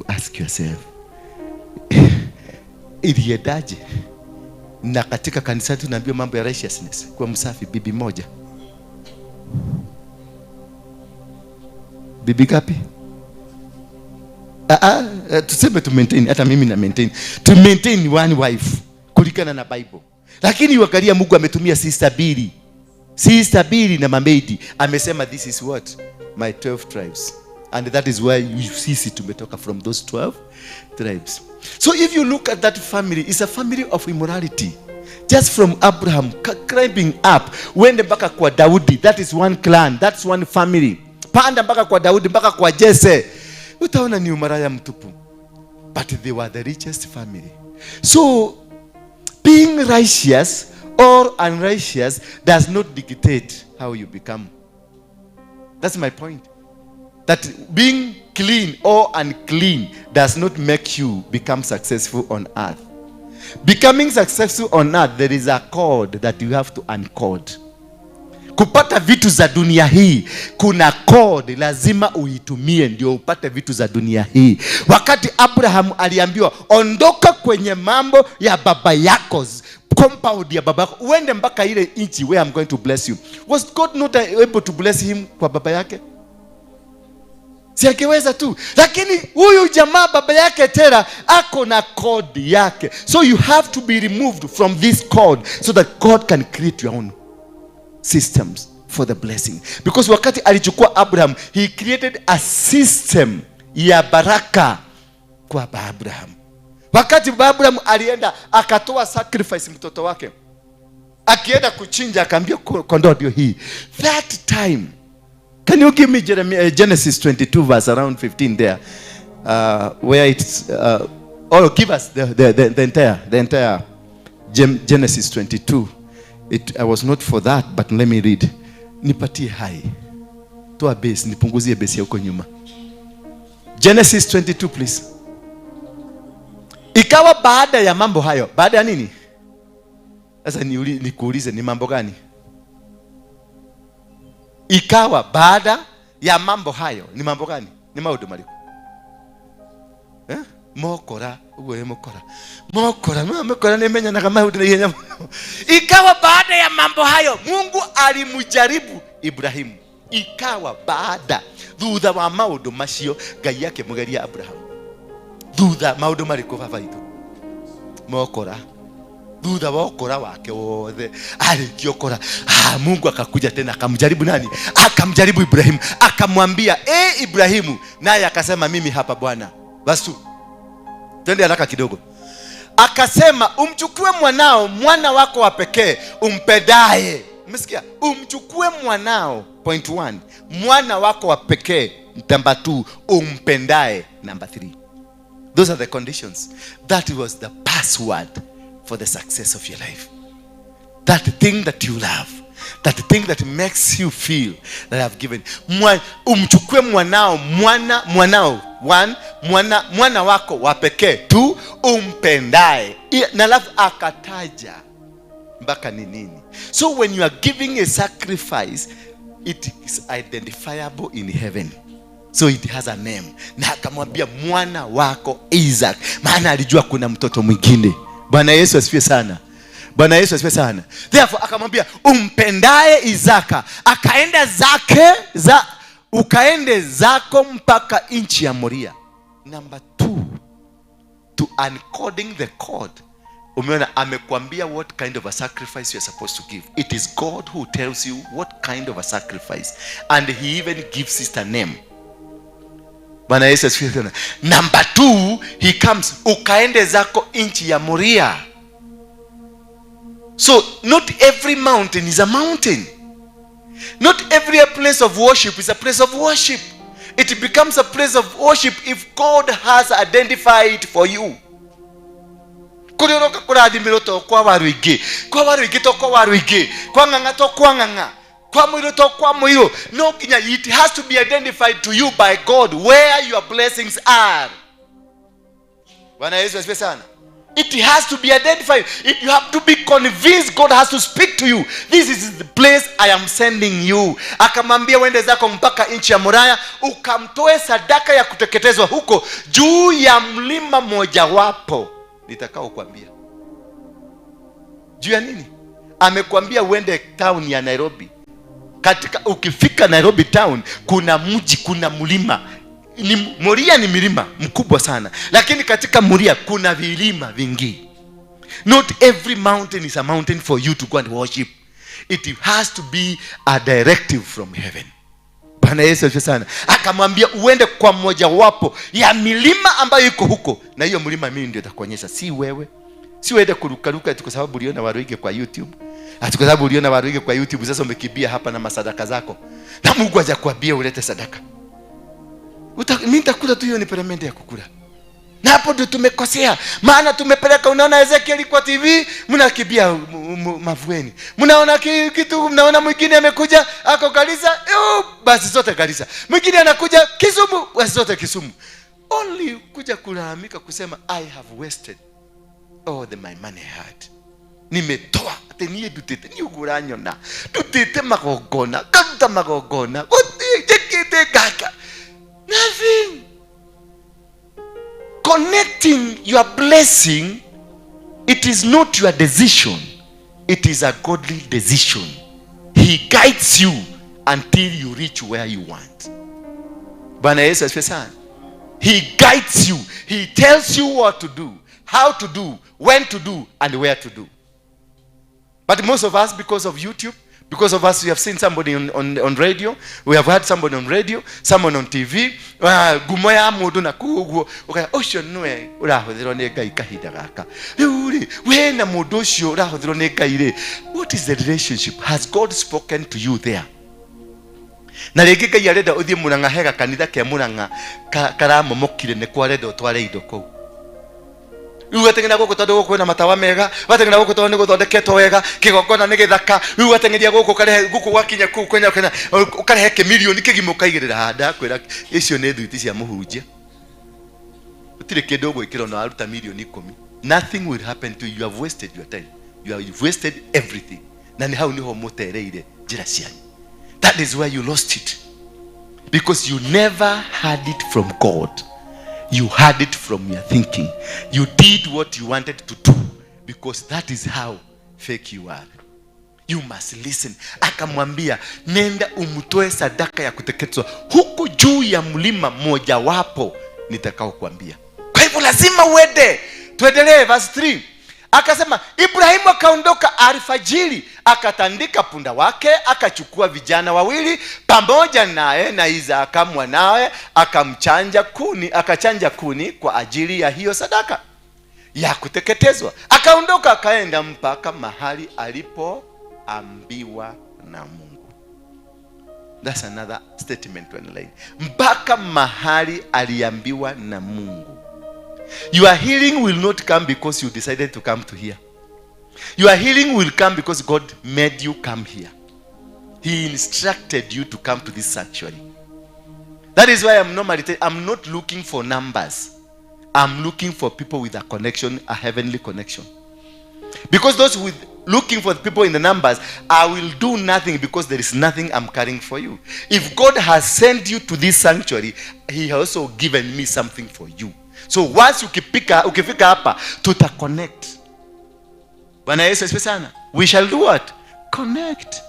You ask yourself, iliendaje? Na katika kanisa tunaambiwa mambo ya righteousness, kuwa msafi, bibi moja. Bibi gapi? Tuseme to maintain, hata mimi na maintain. To maintain one wife kulingana na Bible. Lakini uangalia Mungu ametumia sister mbili. Sister mbili na mameidi. Amesema this is what? My 12 tribes. And that is why you sisi tumetoka from those 12 tribes. So if you look at that family, it's a family of immorality. Just from Abraham climbing up, uende mpaka kwa Daudi, that is one clan, that's one family. Panda mpaka kwa Daudi, mpaka kwa Jesse. Utaona ni umaraya mtupu. But they were the richest family. So being righteous or unrighteous does not dictate how you become. That's my point. That being clean or unclean does not make you become successful on earth. Becoming successful on earth, there is a code that you have to uncode. Kupata vitu za dunia hii, kuna code lazima uitumie ndio upate vitu za dunia hii. Wakati Abraham aliambiwa ondoka kwenye mambo ya baba yako, compound ya baba yako, uende mpaka ile nchi where I'm going to bless you. Was God not able to bless him kwa baba yake? Si angeweza tu. Lakini huyu jamaa baba yake Tera ako na code yake. So you have to be removed from this code so that God can create your own systems for the blessing. Because wakati alichukua Abraham, he created a system ya baraka kwa Abraham. Wakati Abraham alienda akatoa sacrifice mtoto wake, akienda kuchinja akaambia kondoo ndio hii. That time, can you give me Genesis 22 verse around 15 there, where it's, oh, give us the entire Genesis 22. I was not for that, but let me read. Nipatie hai. Toa base, nipunguzie base ya huko nyuma. Genesis 22 please. Ikawa baada ya mambo hayo, baada ya nini? Sasa nikuulize ni mambo gani? Ikawa baada ya mambo hayo, ni mambo gani? Ni maundu mariku? Mokora, uguo ni mokora. Mokora, mokora ni menyanaga maundu na ihenya muno. Ikawa baada ya mambo hayo, Mungu alimjaribu Ibrahimu. Ikawa baada, thutha wa maundu macio, Ngai akĩmũgeria Abraham. Thutha maundu mariku baba itũ? Mokora. Thutha wa ukora wake wothe, arĩkia ukora, Mungu akakuja tena akamjaribu nani? Akamjaribu Ibrahimu, akamwambia, Ibrahimu, naye akasema mimi hapa Bwana. Basi twende haraka kidogo. Akasema umchukue mwanao, mwana wako wa pekee umpendaye. Umesikia? Umchukue mwanao, point 1, mwana wako wa pekee, number 2, umpendaye, number 3. Those are the conditions. That was the password for the success of your life. That thing that you love, that thing that makes you feel that I have given. Umchukue mwanao, mwana, mwanao, one, mwana, mwana wako wa pekee, two, umpendaye. Na alafu akataja mpaka ni nini. So when you are giving a sacrifice, it is identifiable in heaven. So it has a name. Na akamwambia mwana wako Isaac, maana alijua kuna mtoto mwingine. Bwana Yesu asifiwe sana. Bwana Yesu asifiwe sana. Therefore akamwambia umpendaye Isaka, akaenda zake za ukaende zako mpaka nchi ya Moria. Number 2, to uncoding the code. Umeona amekwambia what kind of a sacrifice you are supposed to give. It is God who tells you what kind of a sacrifice, and he even gives it a name. Bwana Yesu asifiwe sana. Number 2, he comes ukaende zako nchi ya Moria. So not every mountain is a mountain. Not every place of worship is a place of worship. It becomes a place of worship if God has identified for you. Kũrĩa ũroka kũrathimĩrwo to kwa waru ingĩ, kwa waru ingĩ to kwa waru ingĩ, kwa ng'ang'a to kwa ng'ang'a, kwa mũirũ to kwa mũirũ. No nginya it has to be identified to you by God where your blessings are. Bwana Yesu asifiwe sana. It has to be identified. You have to be convinced. God has to speak to you. This is the place I am sending you. Akamwambia, uende zako mpaka nchi ya Moraya, ukamtoe sadaka ya kuteketezwa huko juu ya mlima mojawapo nitakao kuambia. Juu ya nini? Amekwambia uende town ya Nairobi. Katika ukifika Nairobi town kuna mji, kuna mlima. Ni Moria, ni milima mkubwa sana, lakini katika Moria kuna vilima vingi. Not every mountain is a mountain for you to go and worship. It has to be a directive from heaven. Bwana Yesu asifiwe sana. Akamwambia uende kwa mojawapo ya milima ambayo iko huko, na hiyo mlima mimi ndio nitakuonyesha, si wewe. Si uende kurukaruka ati kwa sababu uliona Waruinge kwa YouTube, ati kwa sababu uliona Waruinge kwa YouTube, sasa umekimbia hapa na masadaka zako, na Mungu hajakwambia ulete sadaka. Mimi nitakula tu, hiyo ni peremende ya kukula. Na hapo ndio tumekosea, maana tumepeleka. Unaona Ezekiel kwa TV, mnakimbia Mavueni, mnaona kitu, mnaona mwingine amekuja ako Garissa, basi zote Garissa. Mwingine anakuja Kisumu, basi zote Kisumu. Only kuja kulalamika kusema, "I have wasted all the my money I had." Nimetoa atĩ niĩ ndutĩte, niĩ ũguo ũranyona ndutĩte magongona, ngaruta magongona, gũtirĩ njĩkĩte ngaka, nothing. Connecting your blessing, it is not your decision, it is a godly decision. He guides you until you reach where you want. Bwana Yesu asifiwe sana. He guides you. He tells you what to do, how to do, when to do and where to do. But most of us, because of YouTube, because of us, we have seen somebody on radio, we have had somebody on radio, someone on TV, ngumo ya mũndũ na kũu ũguo, ũkaya ũcio nĩwe ũrahũthĩrwo nĩ Ngai kahinda gaka. Rĩu rĩ, we na mũndũ ũcio ũrahũthĩrwo nĩ Ngai rĩ, what is the relationship? Has God spoken to you there? Na rĩngĩ Ngai arenda ũthiĩ Mũrang'a, hega kanitha ke Mũrang'a karamomokire, nĩko arenda ũtware indo kũu. Rĩu wateng'era gũkũ tondũ gũkũ kwĩna matawa mega, wateng'era gũkũ tondũ nĩ gũthondeketwo wega, kĩgongona nĩ gĩthaka. Rĩu wateng'eria gũkũ, ũkarehe gũkũ, gwakinya kũu kwenya kwenya, ũkarehe kĩmirioni kĩgima ũkaigĩrĩra haha. Ndakwĩra, icio nĩ thuiti cia mũhunjia. Gũtirĩ kĩndũ ũgwĩkĩra ona waruta mirioni 10. Nothing will happen to you. You have wasted your time, you have wasted everything. Na nĩ hau nĩho mũtereire njĩra cianyu. That is where you lost it, because you never had it from God. You had it from your thinking. You did what you wanted to do because that is how fake you are. You must listen. Akamwambia, nenda umtoe sadaka ya kuteketezwa huku juu ya mlima mojawapo nitakao kuambia. Kwa hivyo lazima uende. Tuendelee, verse 3. Akasema, Ibrahimu akaondoka alfajiri, akatandika punda wake, akachukua vijana wawili pamoja naye na Isaka mwanawe, akamchanja kuni, akachanja kuni kwa ajili ya hiyo sadaka ya kuteketezwa. Akaondoka akaenda mpaka mahali alipoambiwa na Mungu. That's another statement to underline. Mpaka mahali aliambiwa na Mungu. Your healing will not come because you decided to come to here. Your healing will come because God made you come here. He instructed you to come to this sanctuary. That is why I'm not looking for numbers. I'm looking for people with a connection, a heavenly connection. Because those with looking for the people in the numbers, I will do nothing because there is nothing I'm carrying for you. If God has sent you to this sanctuary, He has also given me something for you. So once ukifika hapa, tuta connect. Bwana Yesu asifiwe sana. We shall do what? Connect.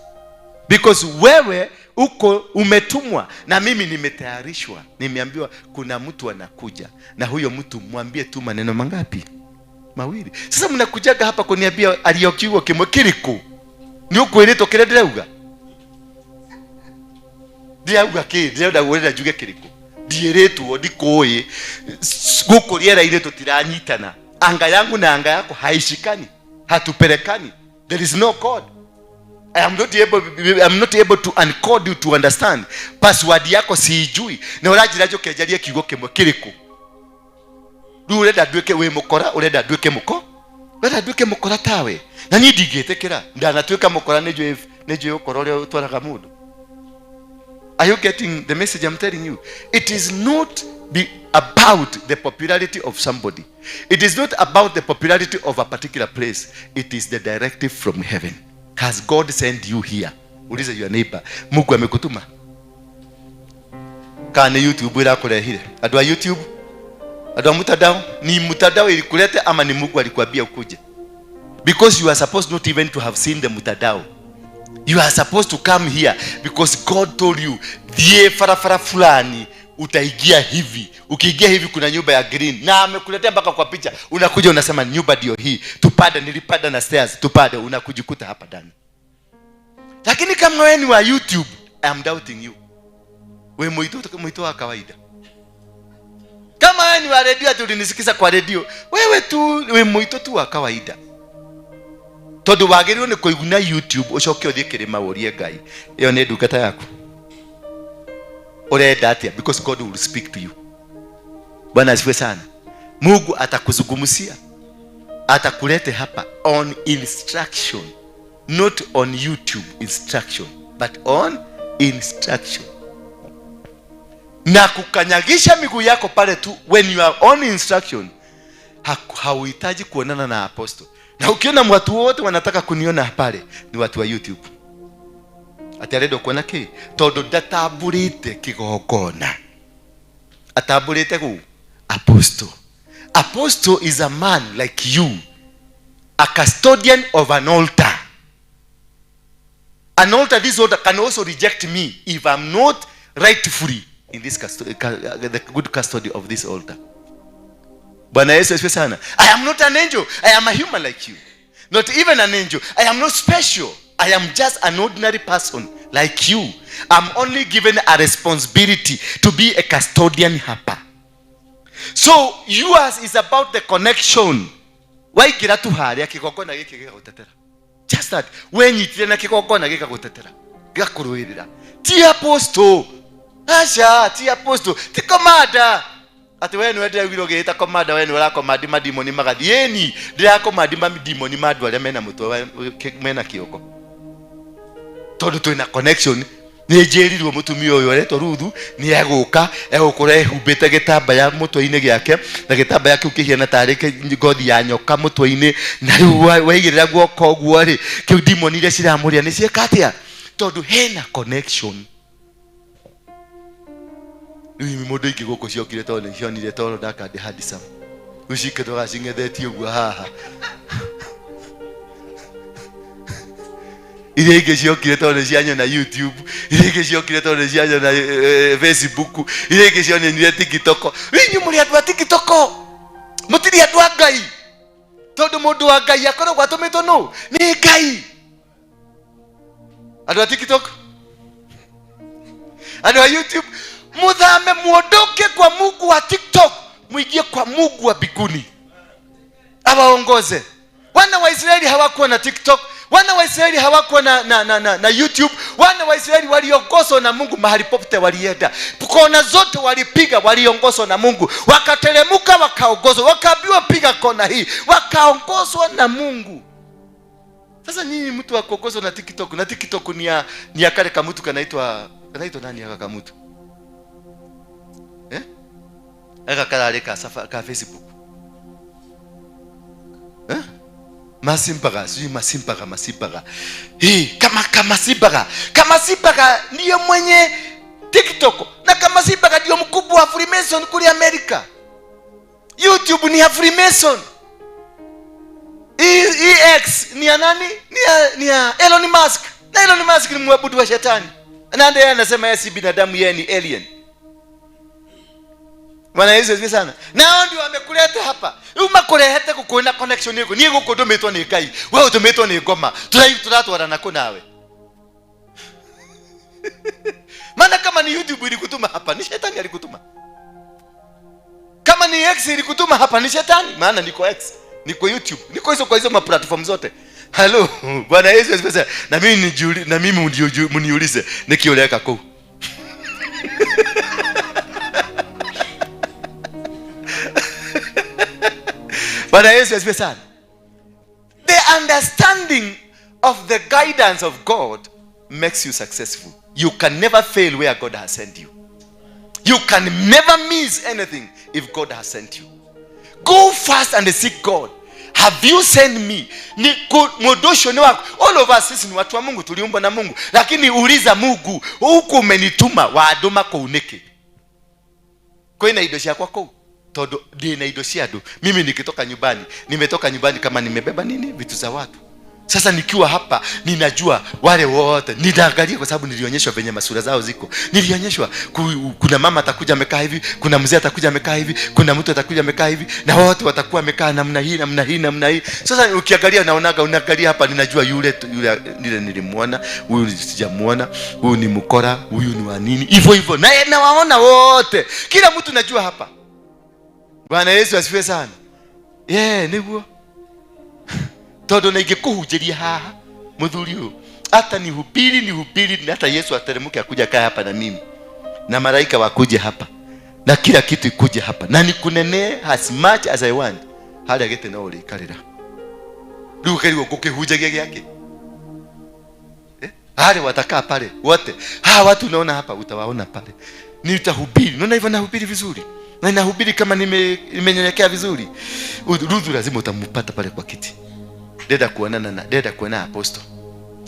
Because wewe uko umetumwa na mimi nimetayarishwa. Nimeambiwa kuna mtu anakuja, na huyo mtu mwambie tu maneno mangapi? Mawili. Sasa mnakujaga hapa kuniambia ario kiugo kimwe kiriku. Ni ukwiritwo kiria ndirauga? Ndirauga ki? Ndirenda gwĩrĩra njuge kiriku? Ndiĩrĩtwo, ndikũĩ. Gũkũ rĩera-inĩ tũtiranyitana. Anga yangu na anga yako haishikani, hatupelekani. There is no code. I am not able to uncode you to understand. Password yako siijui, na ũranjĩra njũke njarie kiugo kĩmwe kĩrĩkũ? Rĩu ũrenda nduĩke wĩ mũkora, ũrenda nduĩke mũko, ũrenda nduĩke mũkora tawe, na niĩ ndingĩtĩkĩra. Ndanatuĩka mũkora, nĩnjũĩ ũkora ũrĩa ũtwaraga mũndũ. Are you getting the message I'm telling you? It is not be about the popularity of somebody. It is not about the popularity of a particular place. It is the directive from heaven. Has God sent you here? Ulize your neighbor, Mungu amekutuma? Kana YouTube irakurehire? Andũ a YouTube, andũ a mtandao, ni mtandao ilikulete ama ni Mungu alikwambia ukuje? Because you are supposed not even to have seen the mtandao. You are supposed to come here because God told you, thiĩ barabara fulani utaingia hivi, ukiingia hivi kuna nyumba ya green, na amekuletea mpaka kwa picha. Unakuja unasema nyumba ndio hii, tupande, nilipanda na stairs, tupande, unakujikuta hapa ndani. Lakini kama wewe ni wa YouTube, I am doubting you. We muito wa kawaida. Kama wewe ni wa redio, ati ulinisikiza kwa redio, wewe tu we muito tu wa kawaida. Tondu wagĩrĩirwo nĩ kũiguna YouTube ũcoke ũthiĩ kĩrĩma ũrie Ngai, ĩyo nĩ ndungata yaku, ũrenda atĩa? Because God will speak to you. Bwana asifiwe sana. Mungu atakuzungumzia, atakulete hapa on instruction, not on YouTube instruction, but on instruction, na kukanyagisha miguu yako pale tu. When you are on instruction, hauhitaji kuonana na apostle. Na ukiona watu wote wanataka kuniona pale ni watu wa YouTube, ati arenda kuona ki tondu ndatamburite kigongona, atamburite gu apostle. Apostle is a man like you, a custodian of an altar. An altar, this altar can also reject me if I'm not rightfully in this the good custody of this altar. Bwana Yesu asifiwe sana. I am not an angel. I am a human like you. Not even an angel. I am not special. I am just an ordinary person like you. I'm only given a responsibility to be a custodian hapa. So yours is about the connection. Waingĩra tu harĩa kĩgongona gĩkĩ gĩgagũtetera. Just that. Wenyitire na kĩgongona gĩgagũtetera, gĩgakũrũĩrĩra. Ti apostle. Aca, ti apostle. Ti commander. Atĩ we nĩwe ndĩraiguire ũgĩĩta commander, we nĩwe ũrakomandi madimoni magathiĩ. Ĩni, ndĩrakomandi madimoni ma andũ arĩa mena mũtwe mena kĩongo. Tondũ twĩna connection. Nĩ njĩrirwo mũtumia ũyũ aretwo Ruthu nĩ egũka, egũkorwo ehumbĩte gĩtambaya mũtwe-inĩ gĩake, na gĩtambaya kĩu kĩhiana tarĩ ngothi ya nyoka mũtwe-inĩ, na rĩu waigĩrĩra guoko ũguo rĩ, kĩu demon iria ciramũrĩa nĩ ciĩka atĩa? Tondũ hena connection. Rĩu mũndũ ingĩ gũkũ ciokire tondũ nĩ cionire tondũ ndakandĩ handsome, rĩu cikĩtwaga cing'ethetie ũguo haha. Iria ingĩ ciokire tondũ nĩ cianyona YouTube, iria ingĩ ciokire tondũ nĩ cianyona Facebook, iria ingĩ cionire TikTok. Rĩu inyuĩ mũrĩ andũ a TikTok, mũtirĩ andũ a Ngai, tondũ mũndũ wa Ngai akoragwo atũmĩtwo nũ? Nĩ Ngai. Andũ a TikTok, andũ a YouTube, muthame muondoke kwa Mungu wa TikTok, muingie kwa Mungu wa mbinguni awaongoze. Wana wa Israeli hawakuwa na TikTok, wana wa Israeli hawakuwa na YouTube. Wana wa Israeli waliongozwa na Mungu mahali popote walienda, kona zote walipiga, waliongozwa na Mungu. Wakateremka wakaongozwa, wakaambiwa piga kona hii, wakaongozwa na Mungu. Sasa nyinyi mtu akuongozwa na TikTok, na TikTok ni ya kale kamutu kanaitwa nani aka kamutu? Aka karare ka safa ka Facebook. Masimpaga, sijui masimpaga. Hii kama Kamasimpaga. Kamasimpaga ndiyo mwenye TikTok, na Kamasimpaga ndiyo mkubwa wa Freemason kule Amerika. YouTube ni ya Freemason. EX ni ya nani? Ni ya Elon Musk. Na Elon Musk ni mwabudu wa shetani. Na ndiye anasema yeye si binadamu, yeye ni alien. Bwana Yesu asifiwe sana. Nao ndio amekuleta hapa. Umakurehete kukuona connection yako. Ni guku ndumitwo ni Ngai. Wewe utumitwo ni ngoma. Turatwarana kũ nawe? Maana kama ni YouTube ilikutuma hapa, ni shetani alikutuma. Kama ni X ilikutuma hapa, ni shetani. Maana niko X, niko YouTube, niko hizo kwa hizo ma platform zote. Hello, Bwana Yesu asifiwe sana. Na mimi na mimi mniulize nikioleka kuu. Bwana Yesu asifiwe sana. The understanding of the guidance of God makes you successful. You can never fail where God has sent you. You can never miss anything if God has sent you. Go fast and seek God. Have you sent me? Ni mũndũ ũcio nĩ waku. All of us, sisi ni watu wa Mungu, tuliumbwa na Mungu, lakini uliza Mungu, huku umenituma, wandũma kũu nĩkĩ? Kwĩna indo ciakwa kũu? Tondũ ndĩna indo cia andũ. Mimi nikitoka nyumbani, nimetoka nyumbani kama nimebeba nini? Vitu za watu. Sasa nikiwa hapa ninajua wale wote, nitaangalia kwa sababu nilionyeshwa venye masura zao ziko. Nilionyeshwa kuna mama atakuja amekaa hivi, kuna mzee atakuja amekaa hivi, kuna mtu atakuja amekaa hivi, na wote watakuwa amekaa namna hii, namna hii, namna hii. Sasa ukiangalia, naonaga, unaangalia hapa, ninajua yule yule yule nilimuona, huyu sijamuona, huyu ni mkora, huyu ni wa nini, hivyo hivyo. Na nawaona wote, kila mtu najua hapa. Bwana Yesu asifiwe sana. Yeah, niguo tondu na ingĩkũhunjĩria haha, mũthuri ũyũ, hata nihubiri, nihubiri, na hata Yesu ateremke akuja kae hapa na mimi na malaika wakuje hapa na kila kitu ikuje hapa na nikunenee as much as I want, harĩa gĩtĩ no ũrĩikarĩra. Rĩu ũkerigwo ngũkĩhunjagia gĩakĩ? Eh? Wale watakaa pale wote. Hawa watu unaona hapa, utawaona pale. Nitahubiri. Unaona hivyo nahubiri vizuri na ninahubiri kama nimenyenyekea vizuri. Ruthu lazima utampata pale kwa kiti, ndenda kuonana na, ndenda kuona apostle.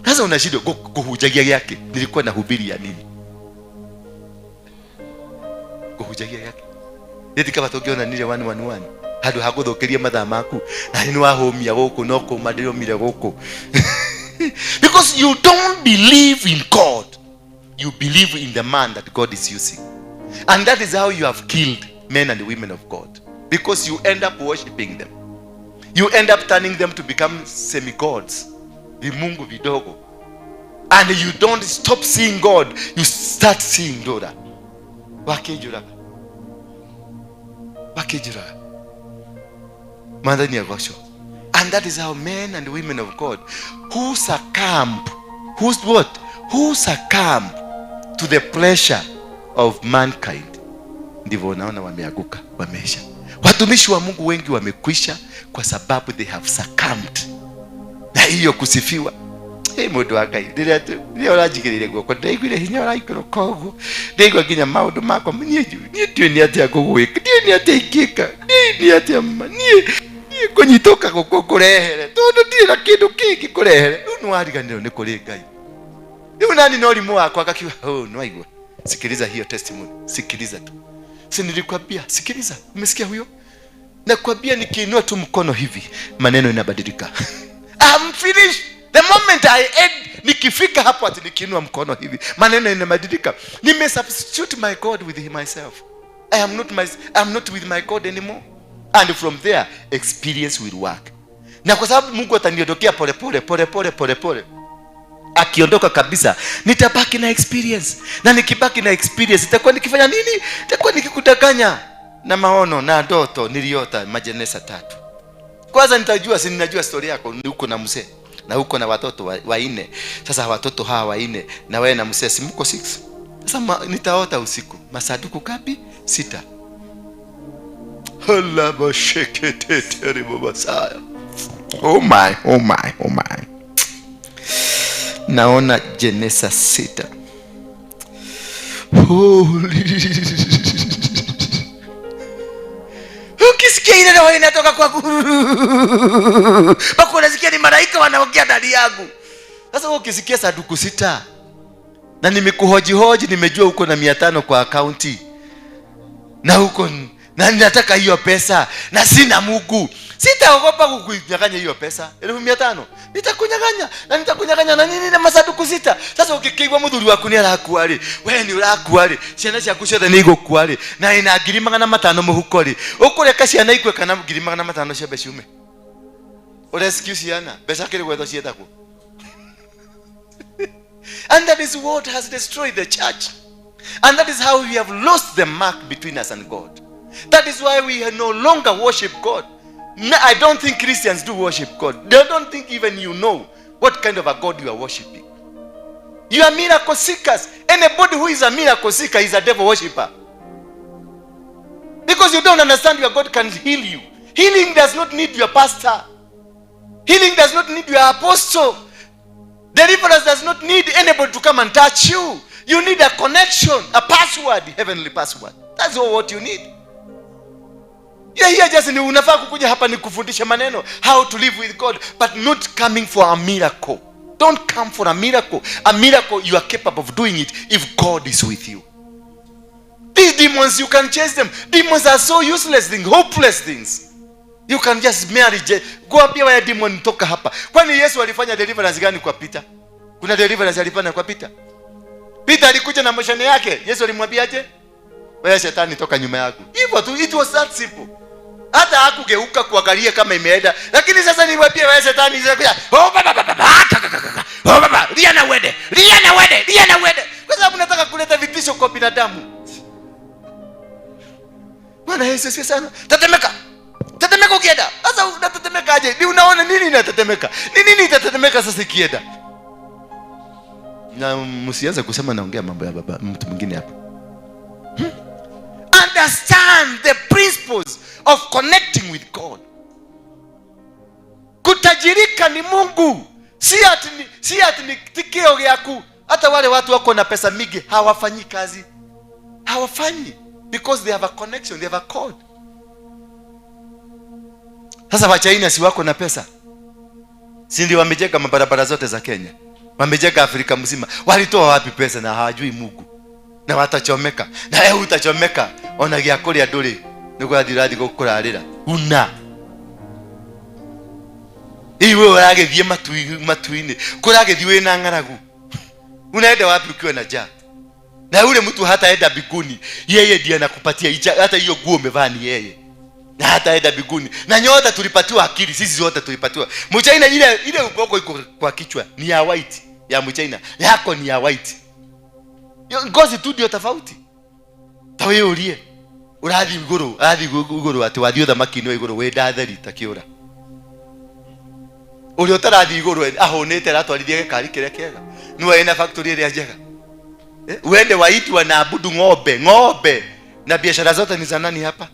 Sasa unashindwa kuhujagia yake. Nilikuwa nahubiri ya nini? Kuhujagia yake rĩthi kaba tũngĩonanire 111 handũ ha gũthũkĩria mathaa maku na nĩ wahũmia gũkũ no kũma ndĩromire gũkũ, because you don't believe in God. You believe in the man that God is using, and that is how you have killed men and women of God, because you end up worshiping them. You end up turning them to become semi-gods, vimungu vidogo, and you don't stop seeing God. You start seeing Dora wakĩnjũraga, wakĩnjũraga. Mwathani agocwo. And that is how men and women of God who succumb, who's what, who succumb to the pressure of mankind, ndivyo unaona wameanguka, wameisha. Watumishi wa Mungu wengi wamekwisha kwa sababu they have succumbed na hiyo kusifiwa. Hey, mũndũ wa Ngai, rĩrĩa ũranjigĩrĩire guoko, ndĩraiguire hinya ũraikũrũka ũguo, ndĩraigua nginya maũndũ makwa. Niĩ ndiũĩ nĩ atĩa ngũgwĩka, ndiũĩ nĩ atĩa ingĩka, ndiũĩ nĩ atĩa ma niĩ kũnyitũka gũkũ ngũrehere, tondũ ndirĩ na kĩndũ kĩngĩ kũrehere. Rĩu nĩ wariganĩrwo nĩ kũrĩ Ngai. Rĩu nani no rimũ wakwa akakiuga, "Oh, nĩwaigua? Sikiliza hiyo testimony, sikiliza tu, si nilikwambia? Sikiliza, umesikia huyo? Nakwambia nikiinua tu mkono hivi, maneno inabadilika. I'm finished. The moment I end, nikifika hapo ati nikiinua mkono hivi, maneno inabadilika. Nime substitute my God with myself. I am not with my God anymore." And from there experience will work. Na kwa sababu Mungu ataniondokea pole pole pole pole pole pole, akiondoka kabisa, nitabaki na experience. Na nikibaki na experience, itakuwa nikifanya nini? Itakuwa nikikudanganya na maono na ndoto niliota majeneza 3. Kwanza nitajua, si ninajua story yako, ni uko na mzee na uko na watoto waine. Sasa watoto hawa waine na wewe na mzee, si mko 6? Sasa nitaota usiku masanduku kapi? 6. Halabasheketeteribobasaya. Oh my, oh my, oh my. Naona jeneza 6. Holy. Ukisikia ile roho inatoka kwa, mpaka unasikia ni malaika wanaongea ndani yangu. Sasa wewe ukisikia sanduku 6 na nimekuhoji hoji, nimejua uko na 500 kwa akaunti na huko, na ninataka hiyo pesa na sina Mungu, sitaogopa kukunyang'anya hiyo pesa 500,000. Nitakunyang'anya na nitakunyang'anya na nini na masanduku 6. Sasa ukikigwa muthuri waku ni arakua ri, we ni urakua ri, ciana ciaku ciothe ni igukua ri, na ina 500,000 muhuko ri, ukureka ciana ikue kana 500,000 ciambe ciume? Urescue ciana mbeca kiri gwetho cietagwo. And that is what has destroyed the church, and that is how we have lost the mark between us and God. That is why we no longer worship God. No, I don't think Christians do worship God. They don't think even you know what kind of a God you are worshiping. You are miracle seekers. Anybody who is a miracle seeker is a devil worshipper. Because you don't understand your God can heal you. Healing does not need your pastor. Healing does not need your apostle. Deliverance does not need anybody to come and touch you. You need a connection, a password, heavenly password. That's all what you need. Yeah, here just ni unafaa kukuja hapa ni kufundisha maneno how to live with God, but not coming for a miracle. Don't come for a miracle. A miracle, you are capable of doing it if God is with you. These demons, you can chase them. Demons are so useless things, hopeless things. You can just merely go ambia waya demon, toka hapa. Kwani Yesu alifanya deliverance gani kwa Peter? Kuna deliverance alifanya kwa Peter? Peter alikuja na moshane yake. Yesu alimwambiaje? Wewe shetani, toka nyuma yangu. Hivyo tu, it was that simple. Hata hakugeuka kuangalia kama imeenda. Lakini sasa niwaambie, wewe shetani, sasa oh baba baba baba, oh baba, lia na uende, lia na uende, lia na uende. Kwa sababu nataka kuleta vitisho kwa binadamu. Bwana Yesu asifiwe sana. Tetemeka. Tetemeka ukienda. Sasa unatetemeka aje? Ni unaona nini inatetemeka? Ni nini itatetemeka sasa ikienda? Na msianze kusema naongea mambo ya baba mtu mwingine hapa. Understand the principles of connecting with God. Kutajirika ni Mungu. Si ati ni tikio gyaku. Hata wale watu wako na pesa mingi hawafanyi kazi. Hawafanyi because they have a connection, they have a code. Sasa Wachina si wako na pesa? Si ndio wamejenga mabarabara zote za Kenya? Wamejenga Afrika mzima. Walitoa wapi pesa na hawajui Mungu? Na watachomeka. Na wewe utachomeka. Ona gĩa kũrĩa ndũrĩ. Nĩ gũrathiĩ ũrathiĩ gũkũrarĩra. Una. Iwe ũragĩthiĩ matu-inĩ. Kũragĩthiĩ wĩna ng'aragu. Unaenda wapi ukiwa na njaa? Na yule mtu hataenda mbinguni. Yeye ndiye anakupatia hata hiyo nguo umevaa ni yeye. Na hataenda mbinguni. Na nyota tulipatiwa akili, sisi zote tulipatiwa. Mchina ile ile ubongo iko kwa kichwa ni ya white ya Mchina, yako ni ya white. Yo, ngozi tu ndio tofauti. Ta wĩyũrie, ũrathiĩ igũrũ, ũrathiĩ igũrũ atĩ wathiĩ ũthamaki-inĩ wa igũrũ wĩ ndatheri ta kĩũra. Ũrĩa ũtarathiĩ igũrũ ahũnĩte aratwarithia gĩkari kĩrĩa kĩega. Nĩwe ĩna factory ĩrĩa njega. Eh, uende waitwa na abudu ng'ombe, ng'ombe. Na biashara zote ni za nani hapa?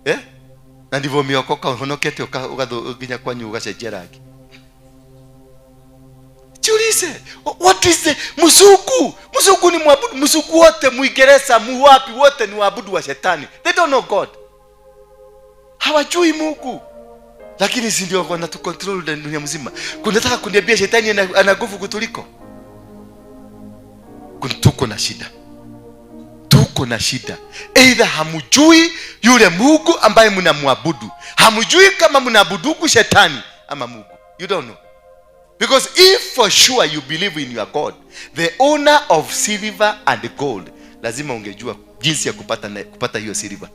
Eh? Na ndivyo umeokoka uhonokete nginya kwanyu ugacenjia rangi. Jiulize, what is the mzungu? Mzungu ni mwabudu, mzungu wote Muingereza, muwapi wote ni waabudu wa shetani. They don't know God. Hawajui Mungu. Lakini si ndio wanatucontrol dunia mzima. Kunataka kuniambia shetani ana nguvu kutuliko? Tuko na shida. Tuko na shida. Either hamujui yule Mungu ambaye mnamwabudu. Hamujui kama mnaabudu shetani ama Mungu. You don't know. Because if for sure you believe in your God, the owner of silver and gold, lazima ungejua jinsi ya kupata hiyo silver.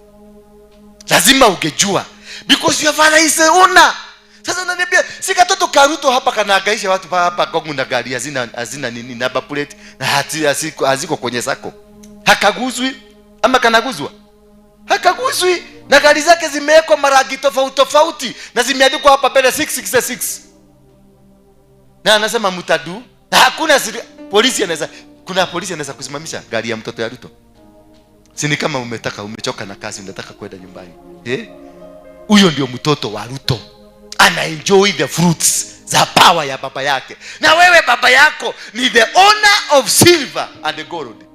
Lazima ungejua. Because your father is the owner. Sasa unaniambia si katoto ka Ruto hapa kanahangaisha watu hapa Kongo na gari hazina nini number plate na haziko kwenye sako. Hakaguzwi ama kanaguzwa? Hakaguzwi, na gari zake zimewekwa marangi tofauti tofauti na zimeandikwa hapa mbele 666. Na anasema mtadu, na hakuna siri, polisi anaweza, kuna polisi anaweza kusimamisha gari ya mtoto ya Ruto. Si ni kama umechoka na kazi, unataka kwenda nyumbani. Eh? Huyo ndio mtoto wa Ruto. Ana enjoy the fruits za power ya baba yake. Na wewe baba yako ni the owner of silver and gold.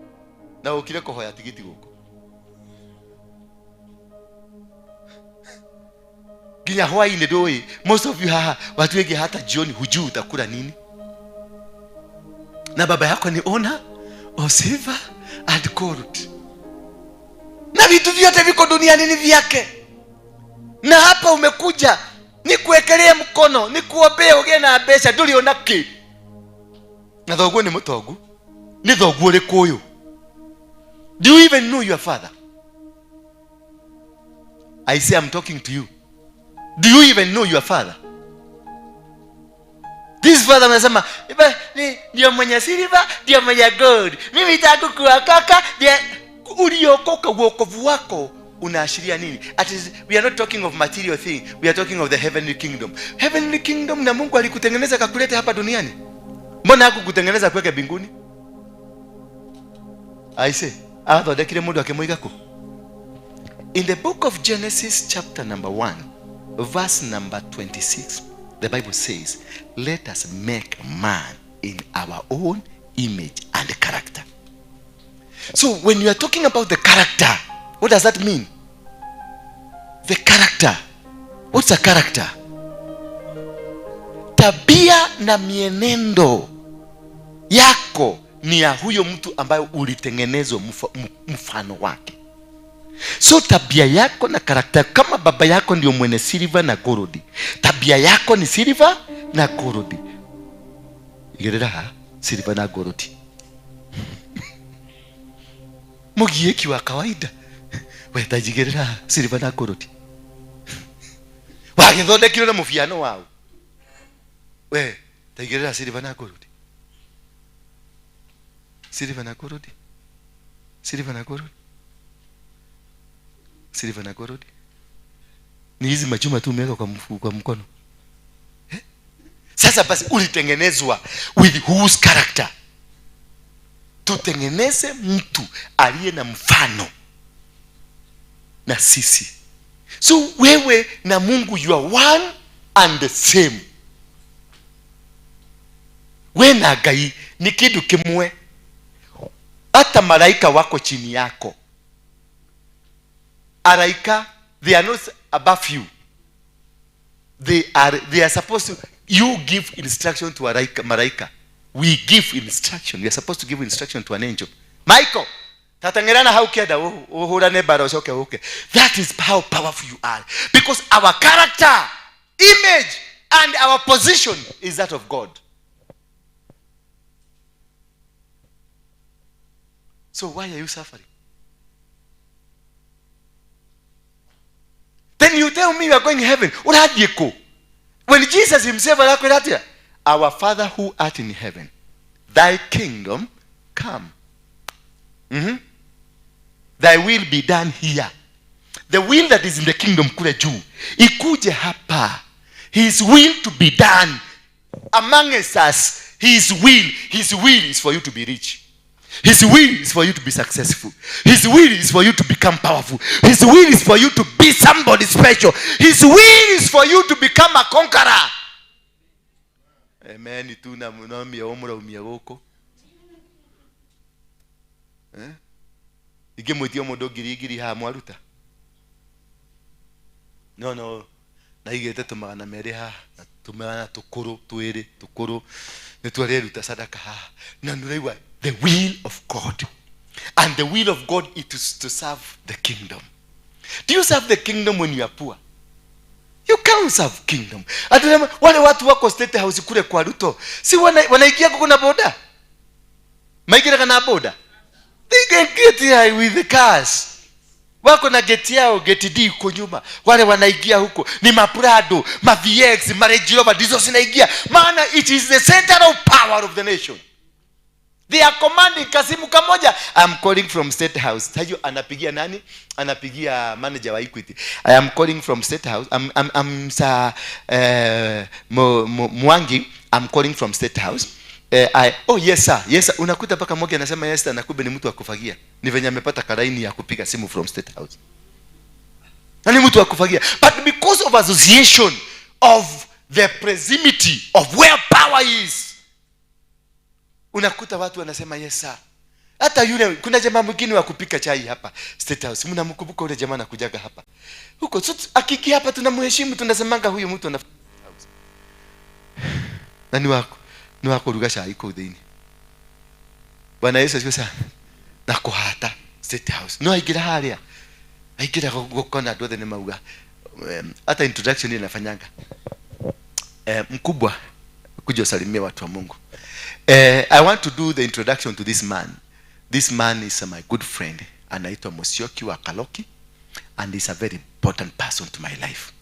Na ukire kuhoya tigiti guku. Nginya hwainĩ ndũĩ. Most of you haha, watu wengi hata jioni hujui utakula nini. Na baba yako ni owner of silver and gold. Na vitu vyote viko duniani ni vyake. Na hapa umekuja nikuwekelee mkono, nikuombee ugie na mbeca, nduri ona ki. Na thoguo ni mutongu. Ni thoguo ũrĩkũ ũyũ? Do you even know your father? I say I'm talking to you. Do you even know your father? This father anasema, ni ndio mwenye silver, ndio mwenye gold. Mimi tangu kuokoka, ndiye uliokoka. Wokovu wako unaashiria nini? At is, we are not talking of material thing, we are talking of the heavenly kingdom. Heavenly kingdom, na Mungu alikutengeneza akakuleta hapa duniani. Mbona hakukutengeneza kuweke mbinguni? I say, athondekire mundu akimwiga ku. In the book of Genesis chapter number 1, verse number 26, the Bible says, let us make man in our own image, and character. So when you are talking about the character, what does that mean? The character. What's a character? Tabia na mienendo yako ni ya huyo mtu ambaye ulitengenezwa mfano wake. So tabia yako na character, kama baba yako ndio mwenye silver na gold, tabia yako ni silver na gold. Igerera silver na gold. Mugieki wa kawaida wetajigerera silver na gold. Wagithondekirwo na mufiano wao. We taigerera silver na gold. Silver na gold. Silver na gold. Silver na gold. Ni hizi machuma tu umeweka kwa mkono. Eh? Sasa basi ulitengenezwa with whose character? Tutengeneze mtu aliye na mfano na sisi. So wewe na Mungu you are one and the same. We na Ngai ni kitu kimwe. Hata malaika wako chini yako. Araika, they are not above you. They are supposed to, you give instruction to araika, malaika. We give instruction. We are supposed to give instruction to an angel. Michael, tatangerana hau kienda, uhurane bara ucoke uke. That is how powerful you are. Because our character, image, and our position is that of God. So why are you suffering? Then you tell me you are going to heaven. When Jesus himself, our Father who art in heaven, thy kingdom come. Thy will be done here. The will that is in the kingdom kule juu ikuje hapa. His will to be done among us. His will is for you to be rich. His will is for you to be successful. His will is for you to become powerful. His will is for you to be somebody special. His will is for you to become a conqueror. Amen. Tuna mnomia omura umia goko. Eh? Ingimwitia mundu ngiri igiri haha mwaruta. No no. Na igete tumagana meri haha na tumagana tukuru twiri tukuru nitwareruta sadaka haha. Na nuraigua the will of God. And the will of God is to serve the kingdom. Do you serve the kingdom when you are poor? You can't serve kingdom. Ati wale watu wako State House kule kwa Ruto, si wanaingia huko na boda? Maigiraga na boda? They can get here with the cars. Wako na gate yao, gate D huko nyuma. Wale wanaingia huko ni maprado, ma VX, ma Range Rover, ndizo zinaingia. Maana it is the center of power of the nation. They are commanding kasimu kamoja. I'm calling from State House. Tajo anapigia nani? Anapigia manager wa Equity. I am calling from State House. I'm Sir Mwangi. I'm calling from State House. Oh yes sir. Yes sir. Unakuta paka mmoja anasema yes sir na kumbe ni mtu wa kufagia. Ni venye amepata karaini ya kupiga simu from State House. Na ni mtu wa kufagia. But because of association of the proximity of where power is, unakuta watu wanasema yes sir. Hata yule kuna jamaa mwingine wa kupika chai hapa State House. Mnamkumbuka yule jamaa anakujaga hapa. Huko so, akiki hapa tunamheshimu, tunasemanga huyu mtu ana na ni wako. Ni wako ruga chai iko thini. Bwana Yesu asifiwe sana. Na kuhata State House. No aigira haria. Aigira gukona andu othe ni mauga. Hata introduction ile nafanyanga. Mkubwa kuja usalimie watu wa Mungu. I want to do the introduction to this man. This man is my good friend. Anaitwa Musyoki wa Kaloki, and he's a very important person to my life.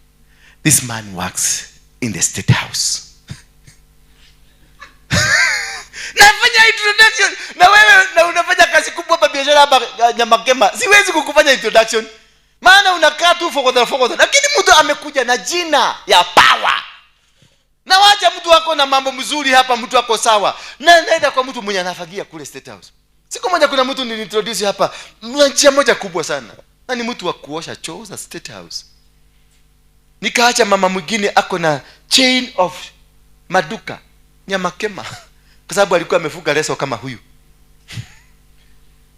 This man works in the State House. Nafanya introduction na wewe na unafanya kazi kubwa hapa biashara hapa Nyamakema. Siwezi kukufanya introduction. Maana unakaa tu fokodha fokodha. Lakini mtu amekuja na jina ya power. Na wacha mtu wako na mambo mzuri hapa, mtu wako sawa. Na naenda kwa mtu mwenye anafagia kule State House. Siku moja kuna mtu niliintroduce hapa, njia moja kubwa sana. Na ni mtu wa kuosha choo za State House. Nikaacha mama mwingine ako na chain of maduka Nyamakema. Kwa sababu alikuwa amefuga leso kama huyu.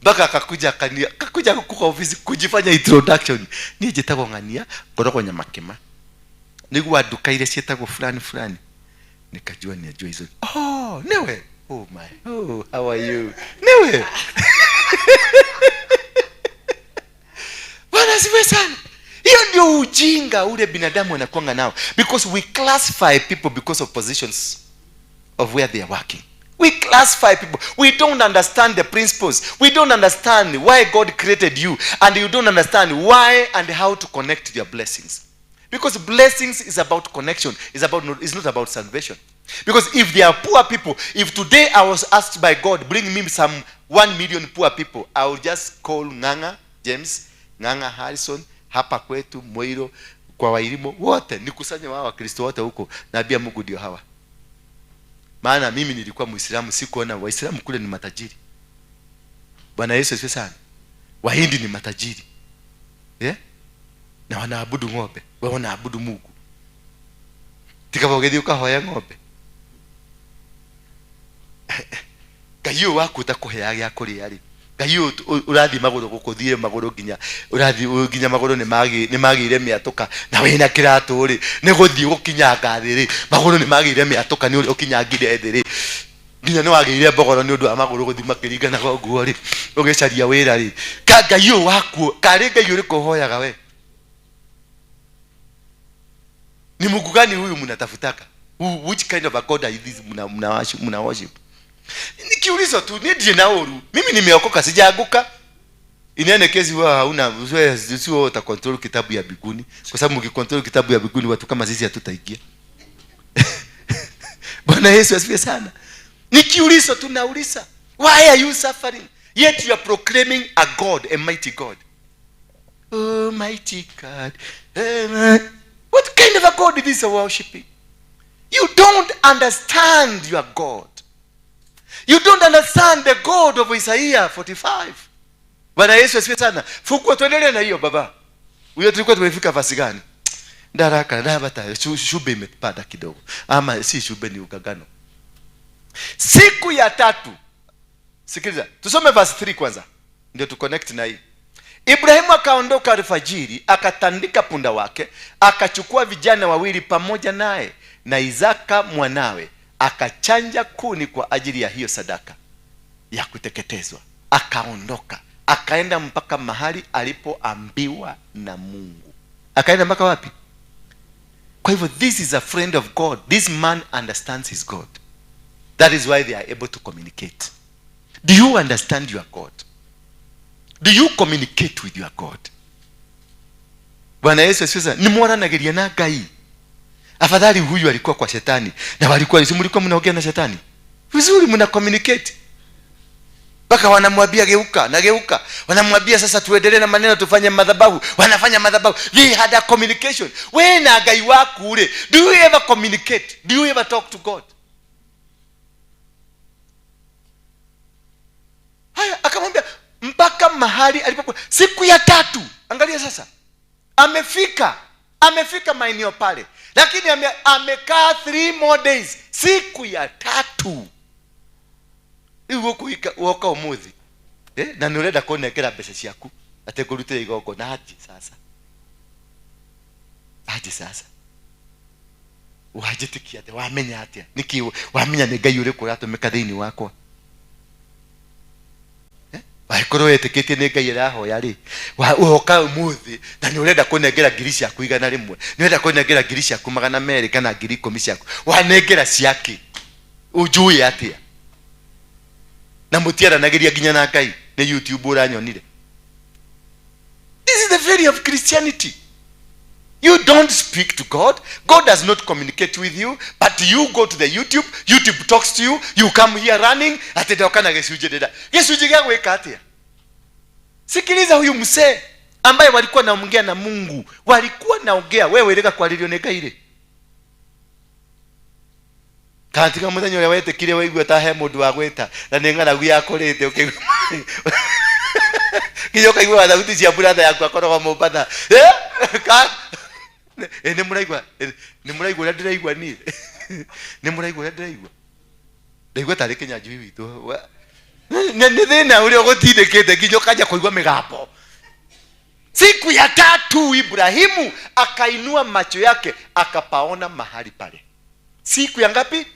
Mpaka akakuja akania, akakuja kwa ofisi kujifanya introduction. Niĩ njĩtagwo Ng'ania, ngoragwo Nyamakima. Nĩguo nduka iria ciĩtagwo fulani fulani. Nikajua ni ajua hizo. Oh, niwe. Oh my. Oh, how are you? Niwe. Bwana asifiwe sana. Hiyo ndio ujinga ule binadamu anakuanga nao, because we classify people because of positions of where they are working. We classify people. We don't understand the principles. We don't understand why God created you, and you don't understand why and how to connect your blessings. Because blessings is about connection. It's about not, it's not about salvation. Because if there are poor people, if today I was asked by God, bring me some 1 million poor people, I will just call Ng'ang'a James, Ng'ang'a Harrison, hapa kwetu Moiro, kwa Wairimo wote, nikusanye wao Wakristo wote huko, naambia Mungu ndio hawa. Maana mimi nilikuwa Muislamu, sikuona Waislamu kule ni matajiri. Bwana Yesu asifiwe sana. Wahindi ni matajiri. Yeah? Na wanaabudu ng'ombe, wao wanaabudu Mungu. Tikabogethia ukahoya ng'ombe. Ngai ũyũ waku ũtakũheaga gĩa kũrĩa rĩ, Ngai ũyũ ũrathiĩ magũrũ gũkũ, thiĩ magũrũ nginya ũrathiĩ nginya magũrũ nĩ magĩire mĩatũka, na wĩna kĩratũ rĩ, nĩ gũthiĩ gũkinyanga thĩ rĩ, magũrũ nĩ magĩire mĩatũka nĩ ũrĩa ũkinyangire thĩ rĩ, nginya nĩ wagĩire mbogoro nĩ ũndũ wa magũrũ gũthiĩ makĩringanaga ũguo rĩ, ũgĩcaria wĩra rĩ. Ka Ngai ũyũ waku, karĩ Ngai ũrĩkũ ũhoyaga we? Ni Mungu gani huyu mnatafutaka? Which kind of a God are this mna worship? Nikiulizwa tu, ni ndiye na uru. Mimi nimeokoka, sijaanguka. Inene kesi wewe hauna, wewe sio wewe utacontrol kitabu ya mbinguni. Kwa sababu mkicontrol kitabu ya mbinguni watu kama sisi hatutaingia. Bwana Yesu asifiwe sana. Nikiulizwa tu nauliza, why are you suffering? Yet you are proclaiming a God, a mighty God. Oh, mighty God. What kind of a God is this you are worshiping? You don't understand your God. You don't understand the God of Isaiah 45. Bwana Yesu asifiwe sana. Fungua tuendelee na hiyo baba. Huyo tulikuwa tumefika verse gani? Daraka ndabata shube imepanda kidogo. Ama si shube, ni ugagano. Siku ya tatu. Sikiliza, tusome verse 3 kwanza. Ndio tu connect na hii. Ibrahimu akaondoka alfajiri, akatandika punda wake, akachukua vijana wawili pamoja naye na Isaka mwanawe, akachanja kuni kwa ajili ya hiyo sadaka ya kuteketezwa. Akaondoka, akaenda mpaka mahali alipoambiwa na Mungu. Akaenda mpaka wapi? Kwa hivyo this is a friend of God. This man understands his God. That is why they are able to communicate. Do you understand your God? Do you communicate with your God? Bwana Yesu asifiwe sana. Ni mwaranageria na Ngai. Afadhali huyu alikuwa kwa shetani. Na walikuwa, si mlikuwa mnaongea na shetani? Vizuri mna communicate. Mpaka wanamwambia geuka na geuka. Wanamwambia sasa tuendelee na maneno, tufanye madhabahu. Wanafanya madhabahu. They had a communication. We na Ngai wako ule. Do you ever communicate? Do you ever talk to God? Haya, akamwambia mpaka mahali alipokuwa. Siku ya tatu, angalia sasa. Amefika. Amefika maeneo pale. Lakini amekaa 3 more days. Siku ya tatu. Iwo kuika woka umuthi. Na nĩ ũrenda kũnengera mbeca ciaku atĩ ngũrutĩre igongona aje sasa. Aje sasa. Wanjĩtĩkia atĩa? Wamenya atĩa? Nĩkĩ wamenya nĩ Ngai ũrĩkũ ũratũmĩka thĩinĩ wakwa? Wangĩkorwo wĩtĩkĩtie nĩ Ngai ĩrahoya rĩ, ũroka ũmũthĩ na nĩ ũrenda kũnengera ngiri ciaku igana rĩmwe, nĩ ũrenda kũnengera ngiri ciaku magana merĩ kana ngiri ikũmi ciaku, wanengera ciake ũnjũĩ atĩa? Na mũtiaranagĩria nginya na Ngai, nĩ YouTube ũranyonire. This is the value of Christianity. You don't speak to God. God does not communicate with you, but you go to the YouTube, YouTube talks to you, you come here running, ati ndoka na gĩcunjĩ ndĩra. Gĩcunjĩ gĩa gwĩka atĩa? Sikiliza huyu mzee ambaye walikuwa naongea na Mungu, walikuwa naongea, wewe rega kwarĩrio nĩ Ngai rĩ. Katika mũthenya ũrĩa wetĩkire waigua ta he mũndũ wa gwĩta, na nĩ ng'aragu yakũrĩte, ũkĩigua nginya ũkaigua thauti cia brother yaku akoragwo Mombatha. Nĩ mũraigua, nĩ mũraigua ũrĩa ndĩraigua niĩ? Nĩ mũraigua ũrĩa ndĩraigua? Ndaigua tarĩ Kĩnyanjui witũ. Nĩ thĩna ũrĩa ũgũtindĩkĩte nginya ũkanjia kũigua mĩgambo. Siku ya tatu Ibrahimu akainua macho yake akapaona mahali pale. Siku ya ngapi?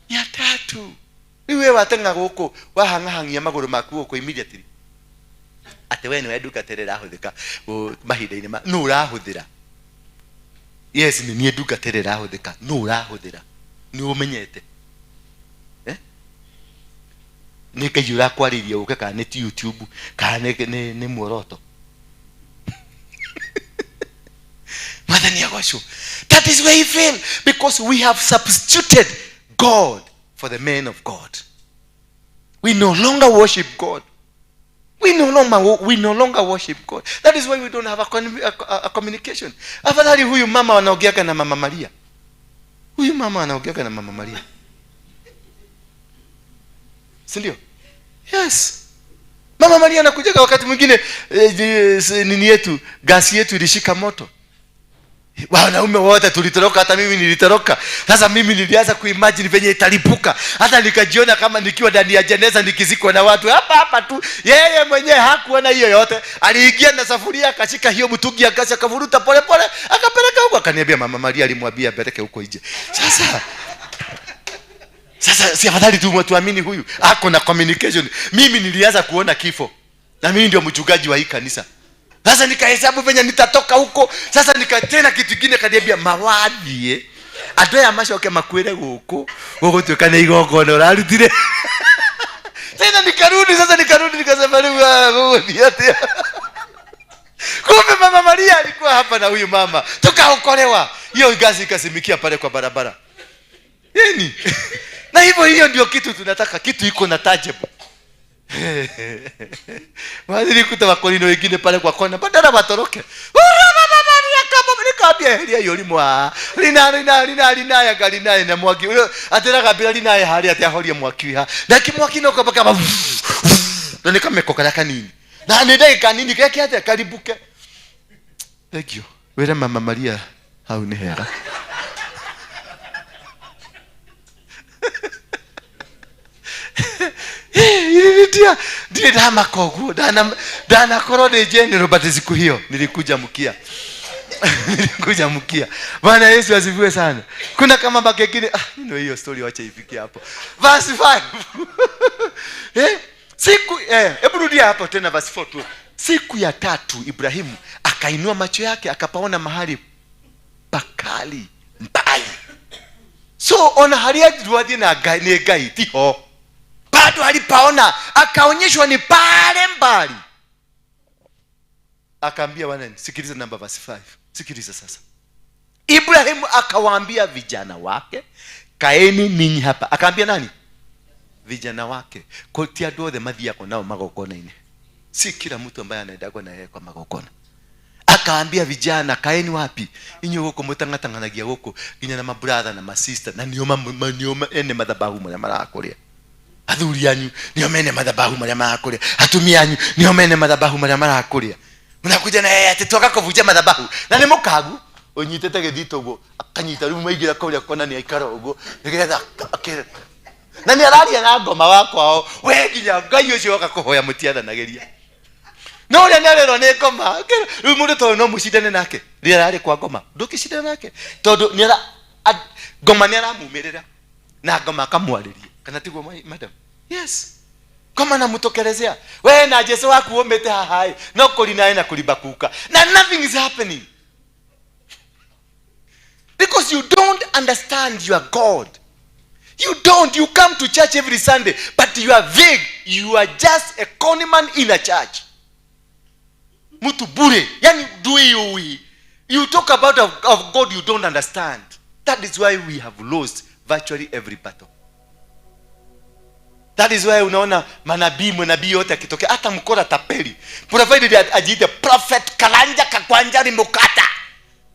Ya tatu. Rĩu we wateng'a gũkũ wahang'ahangia magũrũ maku gũkũ immediately. Atĩ we nĩwe ndungata ĩrĩa ĩrahũthĩka mahinda-inĩ ma nũ ũrahũthĩra? Yes, nĩ niĩ ndungata ĩrĩa ĩrahũthĩka. Nũ ũrahũthĩra? Nĩ ũmenyete? Eh? Nĩ Ngai ũrakwarĩria ũke kana nĩ YouTube kana nĩ muoroto? Mwathani agocwo. That is where he failed, because we have substituted God for the men of God. We no longer worship God. We no longer worship God. That is why we don't have a communication. Afadhali huyu mama anaongeaga na Mama Maria. Huyu mama anaongeaga na Mama Maria. Si ndio? Yes. Mama Maria anakujaga wakati mwingine, nini yetu, gasi yetu ilishika moto. Wanaume wote tulitoroka, hata mimi nilitoroka. Sasa mimi nilianza kuimagine venye italipuka. Hata nikajiona kama nikiwa ndani ya jeneza nikizikwa na watu hapa hapa tu. Yeye mwenyewe hakuona hiyo yote. Aliingia na safuria akashika hiyo mtungi ya gasi akavuruta pole pole akapeleka huko. Akaniambia Mama Maria alimwambia apeleke huko nje. Sasa si afadhali tu tuamini huyu ako na communication. Mimi nilianza kuona kifo. Na mimi ndio mchungaji wa hii kanisa. Sasa nikahesabu venye nitatoka huko. Sasa nikatena kitu kingine kaniambia mawadie. Andũ aya macoke makwĩre gũkũ, gũgũtuĩka nĩ igongona ũrarutire. Tena nikarudi, sasa nikarudi nikasema rĩu, gũgũthiĩ atĩa? Kumbe Mama Maria alikuwa hapa na huyu mama. Tukaokolewa. Hiyo gasi ikasimikia pale kwa barabara. Nini? Na hivyo hiyo ndio kitu tunataka, kitu iko na tangible. Waziri kuta wakolino wengine pale kwa kona, badala watoroke. Nikaambia heria hiyo limwa. Lina lina lina lina ya gari naye na mwaki. Huyo ateraga bila lina ya hali ati ahorie mwaki ha. Na kimwaki no kaba kaba. Na nikameko kala kanini. Na ni ndagika nini keke atia karibuke. Thank you. Wera Mama Maria hau ni hega. Nilitia ndiye ndama koguo ndana korwo ndi general, but siku hiyo nilikuja mkia. Nilikuja mkia. Bwana Yesu asifiwe sana. Kuna kama bakekine, ndio hiyo story wacha ifike hapo. Verse 5. Siku, hebu rudia hapo tena verse 4 tu. Siku ya tatu Ibrahimu akainua macho yake akapaona mahali pakali mbali. So ona haria duathi na Ngai ni Ngai tiho. Bado alipaona akaonyeshwa ni pale mbali. Akaambia wanani, sikiliza namba verse 5. Sikiliza sasa. Ibrahimu akawaambia vijana wake, kaeni ninyi hapa. Akaambia nani? Vijana wake. Kwa tia andũ othe mathiaga nao magongona-inĩ. Si kila mtu ambaye anaenda kwa na yeye kwa magongona. Akaambia vijana, kaeni wapi? Inyuĩ gũkũ mũtang'atang'anagia gũkũ nginya na mabrother na masister na nĩo ene mathabahu marĩa marakũrĩa. Athuri anyu nĩo mene mathabahu marĩa marakũrĩa. Atumia anyu nĩo mene mathabahu marĩa marakũrĩa. Mnakuja na yeye ati twaka kuvunja madhabahu. Na ni mukagu unyitete githito uguo akanyita riu maingira kuria kona ni aikara uguo nigetha akira. Na ni araria na ngoma wakwa we nginya Ngai ucio oka kuhoya mutiathanagiria. No uria ni arerwo ni ngoma. Riu mundu to no mucindane nake. Ria arari kwa ngoma. Ndukicindana nake. Tondu ni ara ngoma ni aramumirira na ngoma akamwariria. Kana tiguo madam? Yes. Kama namutokelezea. We na Jesu waku umete haha. No kuri naye na kuribakuka. Na nothing is happening. Because you don't understand your God. You don't. You come to church every Sunday, but you are vague. You are just a conman in a church. Mtu bure. Yani do you. You talk about of God you don't understand. That is why we have lost virtually every battle. That is why unaona manabii, manabii yote akitokea hata mkora tapeli. Provided ajiite prophet Karanja Kakwanja Limukata.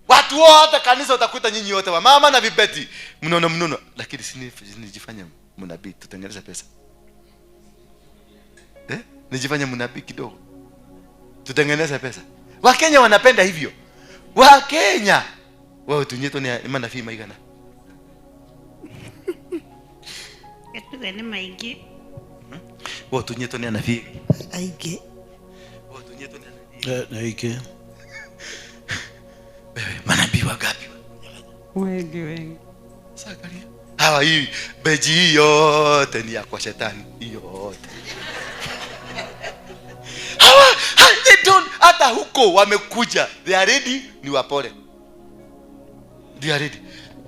Watu wote kanisa utakuta nyinyi wote wa mama na vibeti. Mnono mnono, lakini si nijifanye mnabii tutengeneze pesa. Nijifanye mnabii kidogo. Tutengeneze pesa. Wakenya wanapenda hivyo. Wakenya. Wao tunyeto ni manabii maigana. Ni maingi. Wewe utunyetwo ni anabii. Aingĩ. Wewe utunyetwo ni anabii. Na aingĩ. Wewe manabii wangapi? Wengi wengi. Sasa angalia. Hawa hii beji hii yote ni ya kwa shetani. Hii yote. Hawa they don't, hata huko wamekuja. They are ready, ni wapole. They are ready.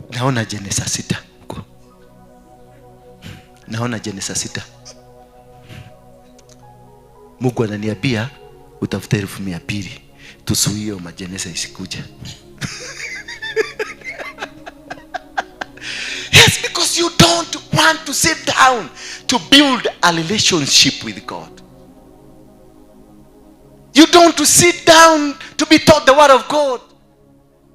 Naona Genesis 6 huko. Naona Genesis 6. Mungu ananiambia utafute 200,000 tusuie majenesa isikuja. Yes, because you don't want to sit down to build a relationship with God. You don't to sit down to be taught the word of God.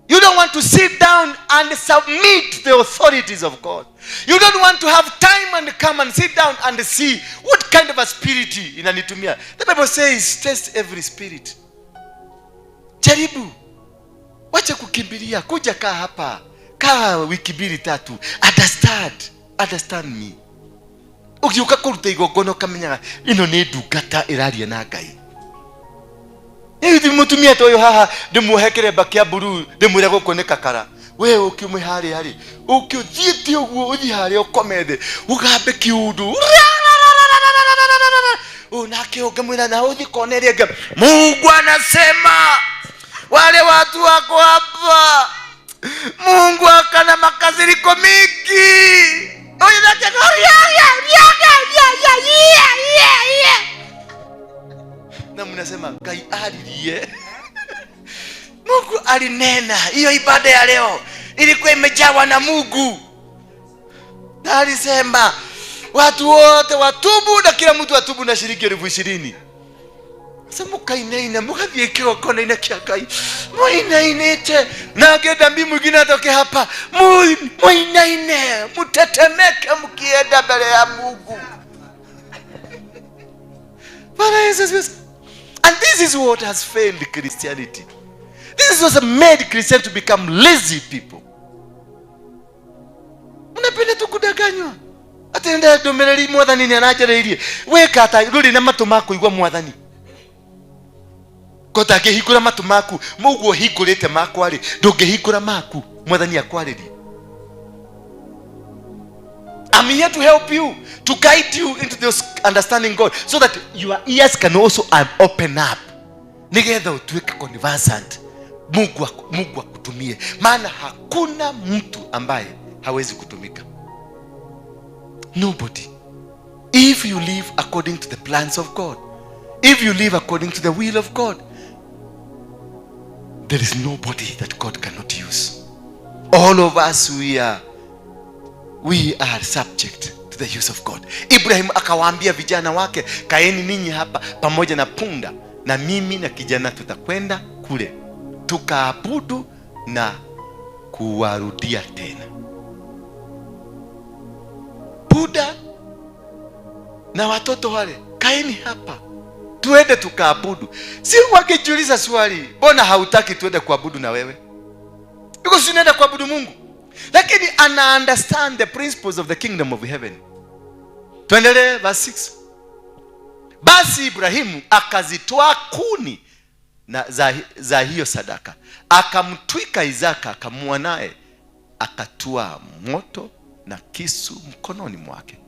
You don't want to sit down and submit the authorities of God. You don't want to have time and come and sit down and see what kind of a spirit inanitumia. The Bible says, test every spirit. Jaribu. Wacha kukimbilia. Kuja kaa hapa. Kaa wiki mbili tatu. Understand. Understand me. Ukiuka kuruta igongona ukamenyaga ino ni ndungata ĩraria na Ngai. Hivi mutumia toyo haha ndimuohe kĩremba kĩa blue ndimwĩre gũkũ nĩ kakara. We ũkiume harĩa rĩ, ũkĩũthiĩte ũguo ũthiĩ harĩa ũkome thĩ, ũgambe kiundu. Nake ũngamwĩra na ũthiĩ kona ĩrĩa ĩngĩ. Mungu anasema wale watu wako hapa, Mungu akana makasiriko mingi. Huyu nake na mnasema Ngai alilie. Mungu alinena. Hiyo ibada ya leo ilikuwa imejawa na Mungu. Na alisema watu wote watubu na kila mtu atubu na shilingi 20,000. Sasa mukainaina mukathie kigongona-inĩ kĩa Ngai. Muinainĩte na ngenda mbi mwingine atoke hapa. Muinaine mutetemeke mkienda mbele ya Mungu. Bwana Yesu asifiwe. And this is what has failed Christianity. This is what made Christians to become lazy people. Unapenda tu kudanganywa. Atenda ndomereri mwathani ni anajereirie. Weka ata ruri na matu maku igwa mwathani. Kota ngihingura matu maku, muguo hingurite makwa ri, ndungihingura maku, mwathani akwaririe. I'm here to help you, to guide you into this understanding God, so that your ears can also open up. Nigetha utuweke conversant. Mungu akutumie. Maana hakuna mtu ambaye hawezi kutumika. Nobody. If you live according to the plans of God, if you live according to the will of God, there is nobody that God cannot use. All of us, we are subject to the use of God. Ibrahim akawaambia vijana wake, kaeni ninyi hapa pamoja na punda, na mimi na kijana tutakwenda kule tukaabudu na kuwarudia tena. Punda na watoto wale, kaeni hapa tuende tukaabudu. Si wakijiuliza swali, mbona hautaki tuende kuabudu na wewe? Because unaenda kuabudu Mungu. Lakini ana understand the principles of the kingdom of heaven. Tuendelee verse 6. Basi Ibrahimu akazitoa kuni na za hiyo sadaka, akamtwika Isaka akamua naye, akatua moto na kisu mkononi mwake.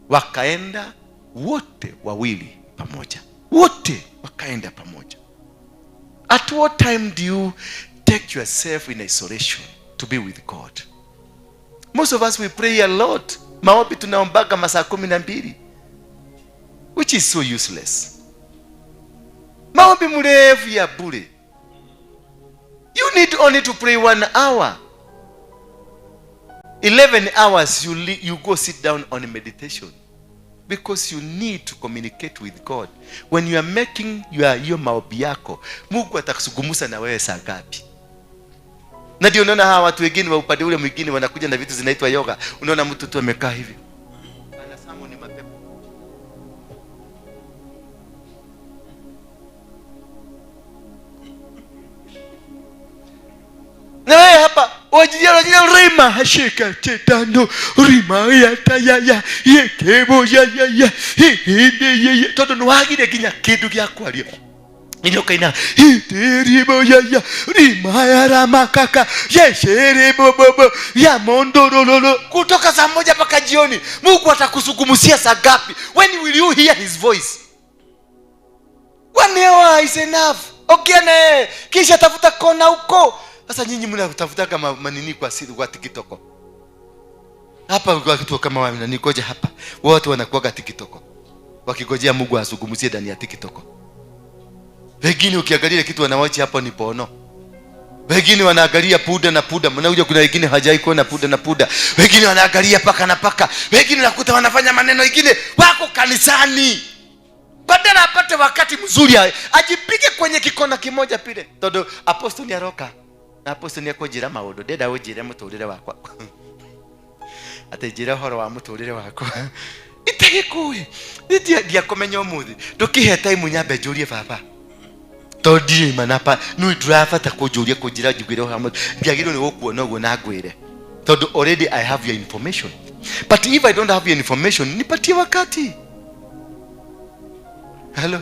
Wakaenda wote wawili pamoja. Wote wakaenda pamoja. At what time do you take yourself in isolation to be with God? Most of us, we pray a lot. Maombi tunaombaga masaa 12, which is so useless. Maombi mrefu ya bure. You need only to pray 1 hour. 11 hours you go sit down on meditation. Because you need to communicate with God. When you are making your maombi yako, Mungu atakuzungumza na wewe saa ngapi? Na ndio unaona hawa watu wengine wa upande ule mwingine wanakuja na vitu zinaitwa yoga. Unaona mtu tu amekaa hivi. Anasema ni mapepo. Na wewe hapa Wanjiria rima hashika chetano rima ya tayaya yekebo ya ya ya hinde ye ye tondu niwagire nginya kindu gĩa kwaria nginya ũkaina hitiribo ya ya rima ya ramakaka yesherebobobo ya mondorololo kutoka saa 1 mpaka jioni. Mungu atakusugumusia saa ngapi? When will you hear his voice? 1 hour is enough. Ongea naye kisha tafuta kona huko. Sasa nyinyi mnatafutaga manini kwa siri kwa TikTok. Hapa kwa kitu kama wananikoja hapa. Wote wanakuaga TikTok. Wakigojea Mungu azungumzie ndani ya TikTok. Wengine ukiangalia kitu wanawachi hapo ni pono. Wengine wanaangalia puda na puda. Mnakuja kuna wengine hajai kuona puda na puda. Wengine wanaangalia paka na paka. Wengine nakuta wanafanya maneno mengine wako kanisani. Badala apate wakati mzuri ajipige kwenye kikona kimoja pile. Todo apostle ni aroka. Na apostle ni akonjira maundu ndenda unjire muturire wakwa. Ate njira horo wa muturire wakwa. Itagikuĩ. Ndia ndiakomenya umuthi. Ndukihe time nyambe njurie baba. Tondu ndirĩ manapa nĩ ndũrabata kũnjũria kũnjĩra njugĩre ũhoro wa ndiagĩrĩirwo nĩ gũkuona ũguo na ngwĩre. Tondu already I have your information. But if I don't have your information, nipatie wakati. Hello.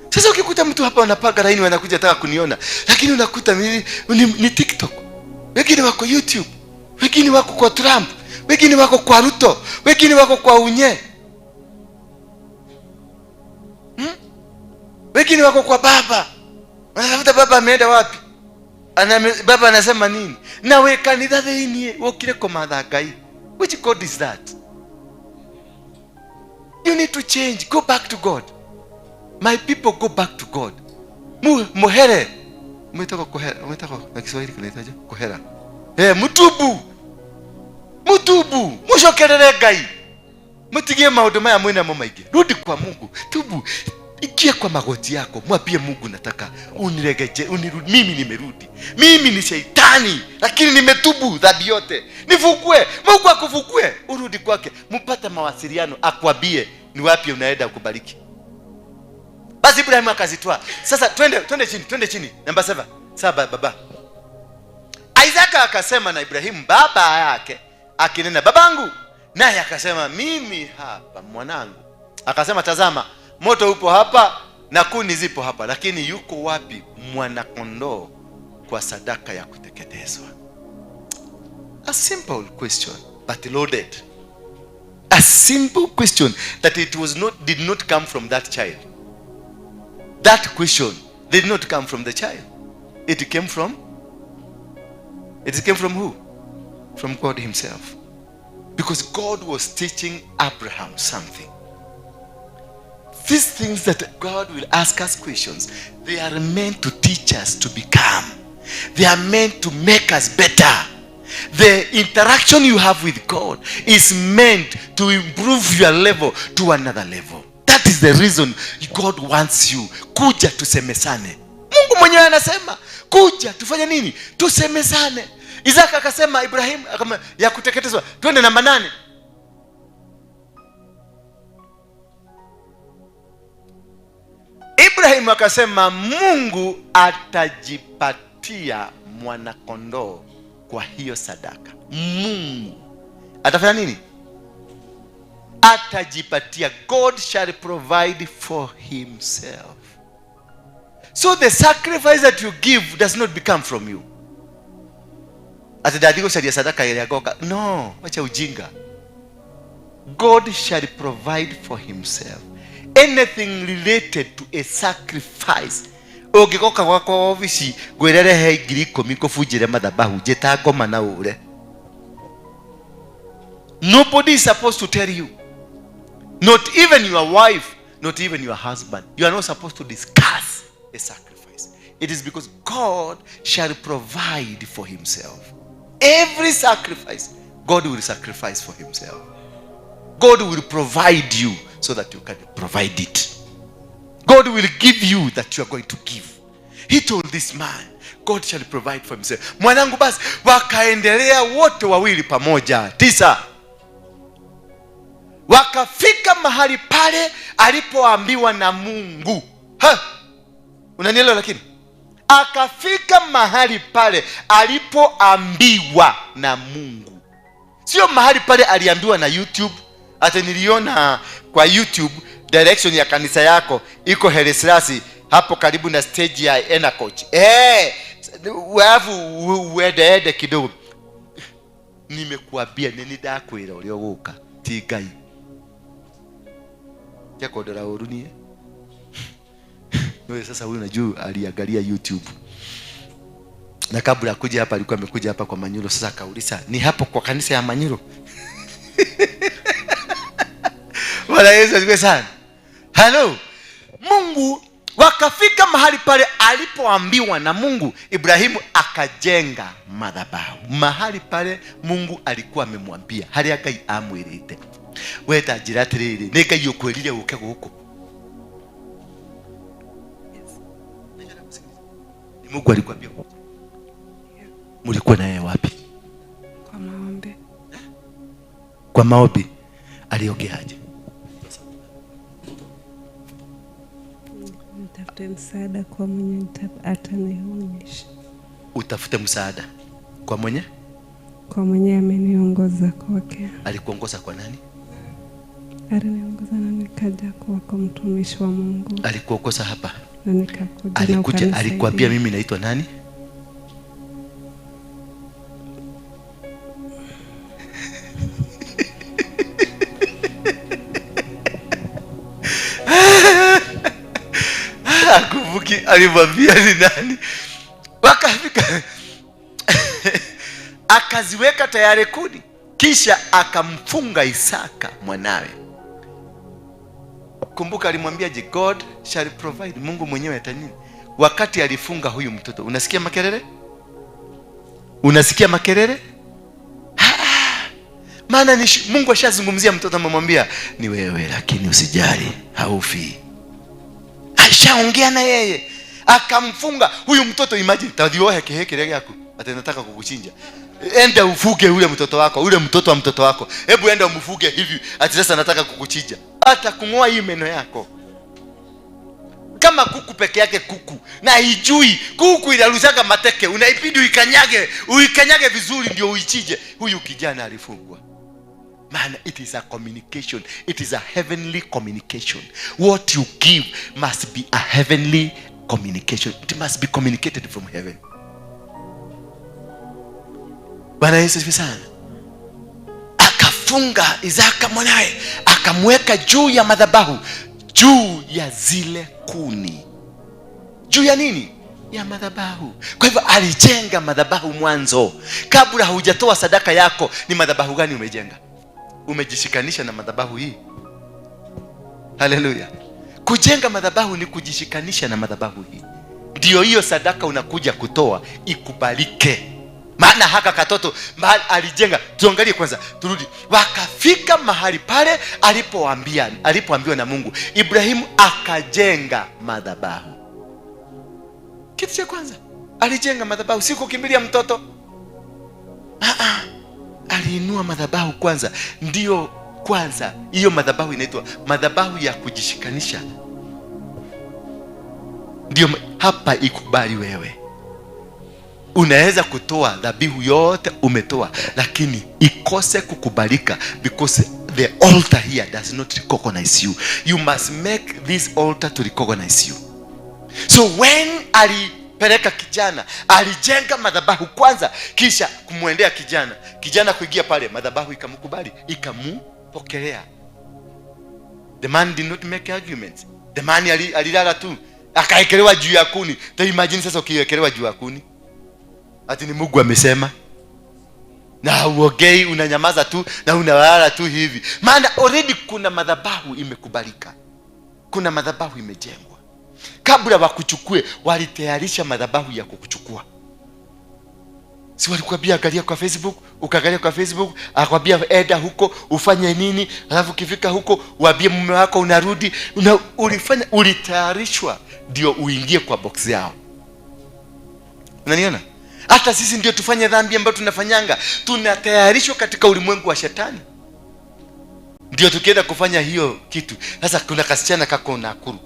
Sasa ukikuta mtu hapa anapanga laini wanakuja taka kuniona, lakini unakuta ni TikTok. Wengine wako YouTube, wengine wako kwa Trump, wengine wako kwa Ruto, wengine wako kwa Unye. Wengine wako kwa baba. Wanatafuta baba ameenda wapi? Baba anasema nini? Na we kanitha thiini wokire kumatha Ngai. Which God is that? You need to change. Go back to God. My people, go back to God. Muhere. Mwitako kuhera. Mwitako na Kiswahili kinaitaje? Kuhera. Mutubu. Mutubu. Mucokerere Ngai. Mutigie maundu maya mwina mo maingi. Rudi kwa Mungu. Tubu. Ingia kwa magoti yako. Mwambie Mungu nataka uniregeje, unirudi. Mimi nimerudi. Mimi ni sheitani lakini nimetubu dhambi yote. Nifukue. Mungu akufukue. Urudi kwake. Mpate mawasiliano akwambie ni wapi unaenda kubariki. Basi Ibrahim akazitoa. Sasa twende chini, twende chini. Namba 7. 7 baba. Isaka akasema na Ibrahimu baba yake akinena, babangu. Naye akasema mimi hapa mwanangu. Akasema tazama, moto upo hapa na kuni zipo hapa, lakini yuko wapi mwana kondoo kwa sadaka ya kuteketezwa? A simple question but loaded. A simple question that it was not, did not come from that child. That question did not come from the child. It came from? It came from who? From God himself. Because God was teaching Abraham something. These things that God will ask us questions, they are meant to teach us to become. They are meant to make us better. The interaction you have with God is meant to improve your level to another level. That is the reason God wants you. Kuja tusemesane. Mungu mwenyewe anasema, kuja tufanye nini? Tusemesane. Isaka akasema Ibrahim akama, ya kuteketezwa. Twende namba 8. Ibrahim akasema Mungu atajipatia mwana kondoo kwa hiyo sadaka. Mungu atafanya nini? Atajipatia. God shall provide for himself. So the sacrifice that you give does not become from you. Atadadiko sharia sadaka ile yagoka. No, wacha ujinga. God shall provide for himself. Anything related to a sacrifice. Ũngĩgoka gwakwa ofici ngwĩrere he ngiri ikũmi ngũbunjĩre mathabahu njĩta ngoma na ũre. Nobody is supposed to tell you. Not even your wife, not even your husband. You are not supposed to discuss a sacrifice. It is because God shall provide for himself. Every sacrifice, God will sacrifice for himself. God will provide you so that you can provide it. God will give you that you are going to give. He told this man, God shall provide for himself. Mwanangu basi, wakaendelea wote wawili pamoja. 9. Wakafika mahali pale alipoambiwa na Mungu. Ha! Unanielewa lakini? Akafika mahali pale alipoambiwa na Mungu. Sio mahali pale aliambiwa na YouTube. Ata niliona kwa YouTube direction ya kanisa yako iko Heleslasi hapo karibu na stage ya Enacoach. Wafu uende kidogo. Nimekuambia nini ndakwira uria uguka ti Ngai. Chakondora uru nie. Wewe sasa huyu unajua aliangalia YouTube. Na kabla kuja hapa alikuwa amekuja hapa kwa Manyuro. Sasa akauliza ni hapo kwa kanisa ya Manyuro? Bwana Yesu asifiwe sana. Hello. Mungu wakafika mahali pale alipoambiwa na Mungu, Ibrahimu akajenga madhabahu. Mahali pale Mungu alikuwa amemwambia, haria Ngai amwirite. We ta njira atiriri, ni Ngai ukwirire uke guku. Ni Mungu alikwambia. Mulikuwa na yeye wapi? Kwa maombi. Kwa maombi. Aliongeaje? Nitafute msaada kwa mwenye atanionyesha. Utafute msaada kwa mwenye? Kwa mwenye ameniongoza kwake. Alikuongoza kwa nani? Aliniongoza na nikaja kwa mtumishi wa Mungu. Alikuongoza hapa? Na nikakuja. Alikuja, alikuambia mimi naitwa nani? Akumbuki alimwambia ni nani. Wakafika akaziweka tayari kuni, kisha akamfunga Isaka mwanawe. Kumbuka alimwambia je, God shall provide, Mungu mwenyewe atanini. Wakati alifunga huyu mtoto, unasikia makelele? Unasikia makelele? Maana ni Mungu ashazungumzia mtoto, amemwambia ni wewe, lakini usijali, haufi. Ashaongea na yeye. Akamfunga huyu mtoto. Imagine tadhiohe keheke yako atanataka kukuchinja. Enda ufuge ule mtoto wako, ule mtoto wa mtoto wako. Hebu enda umfuge hivi, ati sasa nataka kukuchinja. Hata kungoa hii meno yako. Kama kuku peke yake kuku na ijui kuku inarushaka mateke, unaipidi uikanyage, uikanyage vizuri ndio uichinje. Huyu kijana alifungwa. Man, it is a communication. It is a heavenly communication. What you give must be a heavenly communication. It must be communicated from heaven. Bwana Yesu asifiwe sana. Akafunga Isaka mwanae, akamweka juu ya madhabahu, juu ya zile kuni. Juu ya nini? Ya madhabahu. Kwa hivyo alijenga madhabahu mwanzo. Kabla hujatoa sadaka yako, ni madhabahu gani umejenga? Umejishikanisha na madhabahu hii? Haleluya. Kujenga madhabahu ni kujishikanisha na madhabahu hii. Ndio hiyo sadaka unakuja kutoa ikubalike. Maana haka katoto mahali alijenga. Tuangalie kwanza, turudi. Wakafika mahali pale alipoambiwa na Mungu, Ibrahimu akajenga madhabahu. Kitu cha kwanza, alijenga madhabahu, si kukimbilia mtoto. Aliinua madhabahu kwanza. Ndio kwanza hiyo madhabahu inaitwa madhabahu ya kujishikanisha. Ndio hapa ikubali wewe. Unaweza kutoa dhabihu yote umetoa, lakini ikose kukubalika because the altar here does not recognize you. You must make this altar to recognize you. So when alipeleka kijana, alijenga madhabahu kwanza, kisha kumwendea kijana. Kijana kuingia pale, madhabahu ikamkubali, ikamupokelea. The man did not make arguments. The man alilala tu, akaekelewa juu ya kuni. So imagine sasa ukiwekelewa juu ya kuni, ati ni Mungu amesema, na uogei, unanyamaza tu na unalala tu hivi. Maana already kuna madhabahu imekubalika, kuna madhabahu imejengwa. Kabla wakuchukue, walitayarisha madhabahu ya kukuchukua. Si walikuambia angalia kwa Facebook, ukaangalia kwa Facebook, akwambia enda huko ufanye nini, alafu ukifika huko uambie mume wako unarudi. Ulifanya, ulitayarishwa ndio uingie kwa box yao. Unaniona? Hata sisi ndio tufanye dhambi ambayo tunafanyanga, tunatayarishwa katika ulimwengu wa shetani. Ndio tukienda kufanya hiyo kitu. Sasa kuna kasichana kako Nakuru.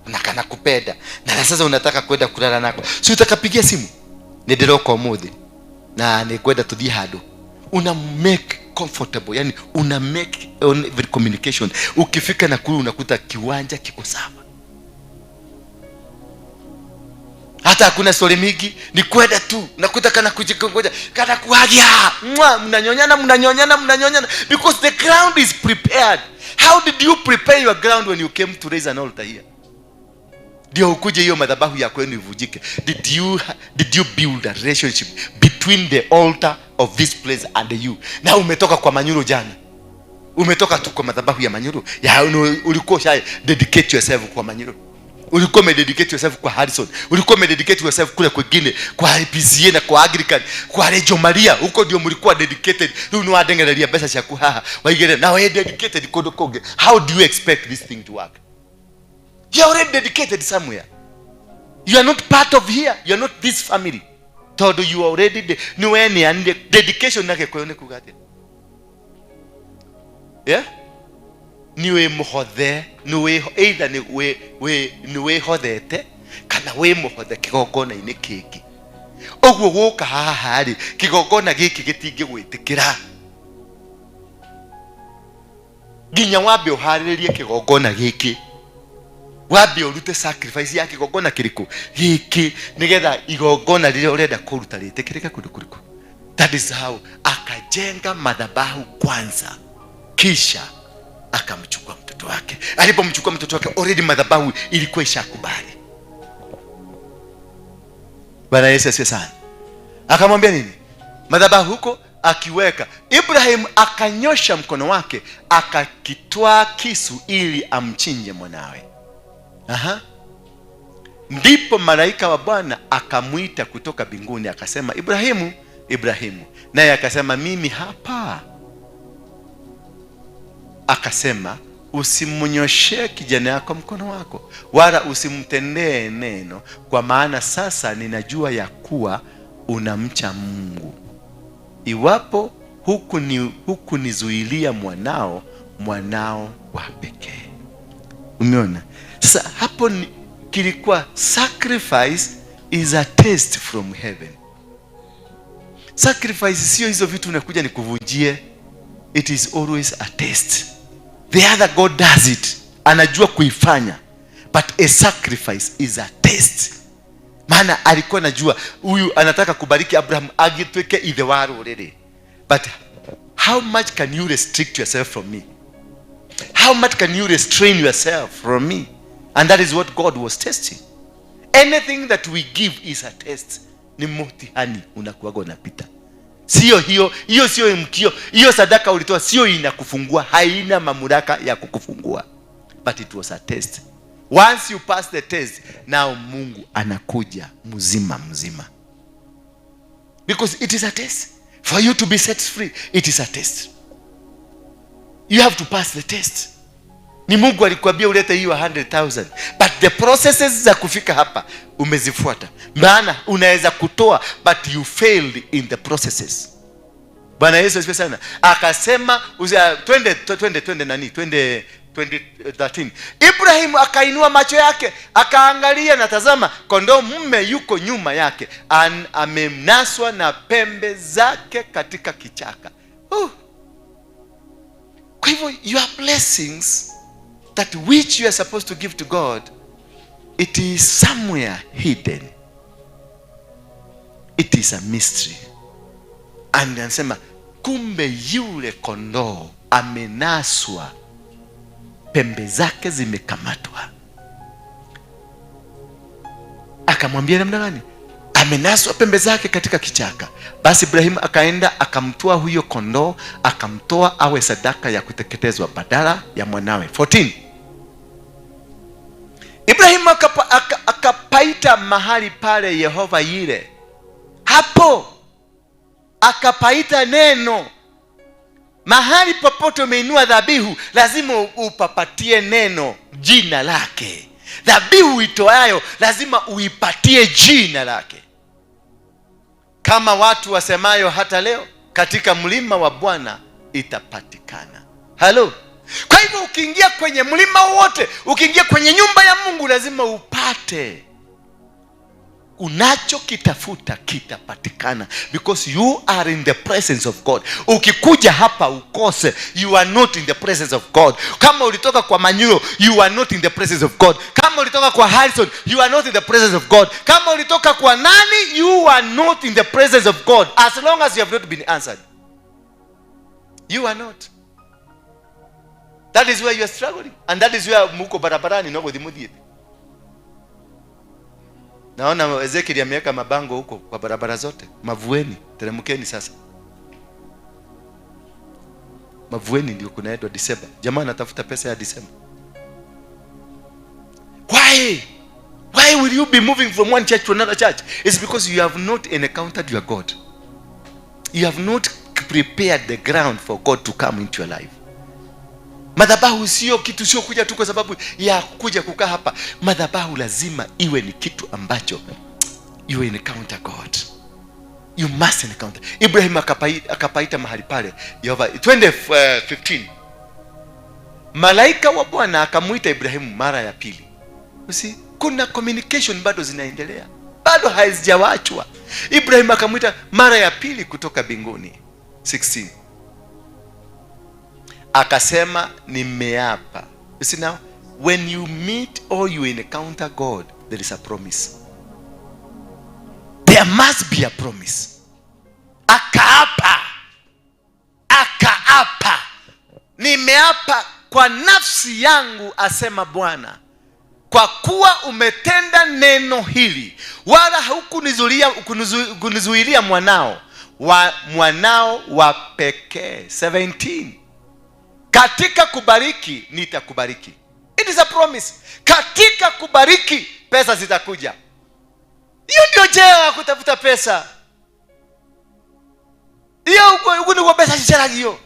Na kanakupenda na sasa unataka kwenda kulala nako, si utakapigia simu, nĩ ndĩroka ũmũthĩ na nĩ ngwenda tũthiĩ handũ. Una make comfortable, yani una make on every communication. Ukifika Nakuru unakuta kiwanja kiko sawa, hata hakuna story mingi, ni kwenda tu. Nakuta kana kujikongoja, kana kuhagia, mwa, mnanyonyana, mnanyonyana, mnanyonyana, because the ground is prepared. How did you prepare your ground when you came to raise an altar here? Ndio ukuje hiyo madhabahu ya kwenu ivujike. Did you build a relationship between the altar of this place and you? Na umetoka kwa Manyuru jana, umetoka tu kwa madhabahu ya Manyuru ya ulikuwa usha dedicate yourself kwa Manyuru, ulikuwa umededicate yourself kwa Harrison, ulikuwa umededicate yourself kule kwingine kwa IPCA na kwa Anglican, kwa Reggio Maria, huko ndio mlikuwa dedicated. Rĩu nĩ wadengereria mbeca ciaku haha waigire na we dedicated kũndũ kũngĩ. How do you expect this thing to work? You are already dedicated somewhere. You are not part of here, you are not this family, tondũ you are already nĩ weneanire. Dedication na Gĩkũyũ nĩ kuga atĩa? Yeah? Nĩ wĩ mũhothe, nĩ wĩ either nĩ wĩ wĩ nĩ wĩhothete kana wĩ mũhothe kĩgongona-inĩ kĩngĩ. Ũguo gũka haha rĩ, kĩgongona gĩkĩ gĩtingĩgwĩtĩkĩra nginya wambe ũharĩrĩrie kĩgongona gĩkĩ, wambe ũrute sacrifice ya kĩgongona kĩrĩkũ gĩkĩ, nĩgetha igongona rĩrĩa ũrenda kũruta rĩtĩkĩrĩke kũndũ kũrĩkũ. That is how akajenga madhabahu kwanza, kisha akamchukua mtoto wake. Alipomchukua mtoto wake, already madhabahu ilikuwa ishakubali. Bwana Yesu asifiwe sana. Akamwambia nini? Madhabahu huko akiweka, Ibrahim akanyosha mkono wake akakitwaa kisu ili amchinje mwanawe. Aha. Ndipo malaika wa Bwana akamwita kutoka mbinguni akasema, "Ibrahimu, Ibrahimu." Naye akasema, "Mimi hapa." Akasema, "Usimnyoshee kijana yako mkono wako, wala usimtendee neno, kwa maana sasa ninajua ya kuwa unamcha Mungu, iwapo hukunizuilia mwanao, mwanao wa pekee." Umeona sasa hapo ni, kilikuwa sacrifice is a test from heaven. Sacrifice sio hizo vitu unakuja nikuvunjie. It is always a test. The other, God does it, anajua kuifanya, but a sacrifice is a test, maana alikuwa anajua huyu anataka kubariki Abraham agĩtuĩke ithe wa rũrĩrĩ, but how much can you restrict yourself from me? How much can you restrain yourself from me? And that is what God was testing. Anything that we give is a test. Ni mtihani unakuwaga unapita. Sio hiyo hiyo, sio mkio hiyo sadaka ulitoa, sio inakufungua, haina mamlaka ya kukufungua, but it was a test. Once you pass the test, now Mungu anakuja mzima mzima, because it is a test for you to be set free. It is a test. You have to pass the test. Ni Mungu alikwambia ulete hiyo 100,000, but the processes za kufika hapa umezifuata? Maana unaweza kutoa, but you failed in the processes. Bwana Yesu asifiwe sana. Akasema twende, twende, twende nani, twende 2013. Ibrahimu akainua macho yake akaangalia, na tazama, kondoo mume yuko nyuma yake, amenaswa na pembe zake katika kichaka. Kwa hivyo your blessings, that which you are supposed to give to God, it is somewhere hidden. It is a mystery. And anasema kumbe yule kondoo amenaswa, pembe zake zimekamatwa. Akamwambia namna gani? Amenaswa pembe zake katika kichaka. Basi Ibrahimu akaenda akamtoa huyo kondoo, akamtoa awe sadaka ya kuteketezwa badala ya mwanawe. 14. Ibrahimu akapaita mahali pale Yehova Yire. Hapo akapaita neno. Mahali popote umeinua dhabihu, lazima upapatie neno jina lake. Dhabihu itoayo lazima uipatie jina lake, kama watu wasemayo hata leo, "Katika mlima wa Bwana itapatikana." Halo. Kwa hivyo ukiingia kwenye mlima wote, ukiingia kwenye nyumba ya Mungu, lazima upate unachokitafuta, kitapatikana, because you are in the presence of God. Ukikuja hapa ukose, you are not in the presence of God. Kama ulitoka kwa Manyuro, you are not in the presence of God. Kama ulitoka kwa Harrison, you are not in the presence of God. Kama ulitoka kwa nani, you are not in the presence of God, as long as you have not been answered. You are not. That is where you are struggling, and that is where muko barabarani no guthiĩ. Naona Ezekiel ameweka mabango huko kwa barabara zote. Mavueni, teremkeni sasa. Mavueni ndio kunaendwa Disemba. Jamaa anatafuta pesa ya Disemba. Why? Why will you be moving from one church to another church? It's because you have not encountered your God. You have not prepared the ground for God to come into your life. Madhabahu sio kitu, sio kuja tu kwa sababu ya kuja kukaa hapa. Madhabahu lazima iwe ni kitu ambacho you encounter God. You must encounter. Ibrahim akapaita mahali pale Yehova. Twende 15. Malaika wa Bwana akamuita Ibrahimu mara ya pili. You see, kuna communication bado zinaendelea, bado hazijawachwa. Ibrahim akamuita mara ya pili kutoka mbinguni. 16. Akasema, nimeapa. You see now, when you meet or you encounter God, there is a promise. There must be a promise. Akaapa, akaapa, nimeapa kwa nafsi yangu, asema Bwana, kwa kuwa umetenda neno hili, wala hukunizuilia mwanao wa pekee. 17. Katika kubariki nitakubariki. It is a promise. Katika kubariki pesa zitakuja. Hiyo ndio njia ya kutafuta pesa. Hiyo huko ni kwa pesa zicharagio.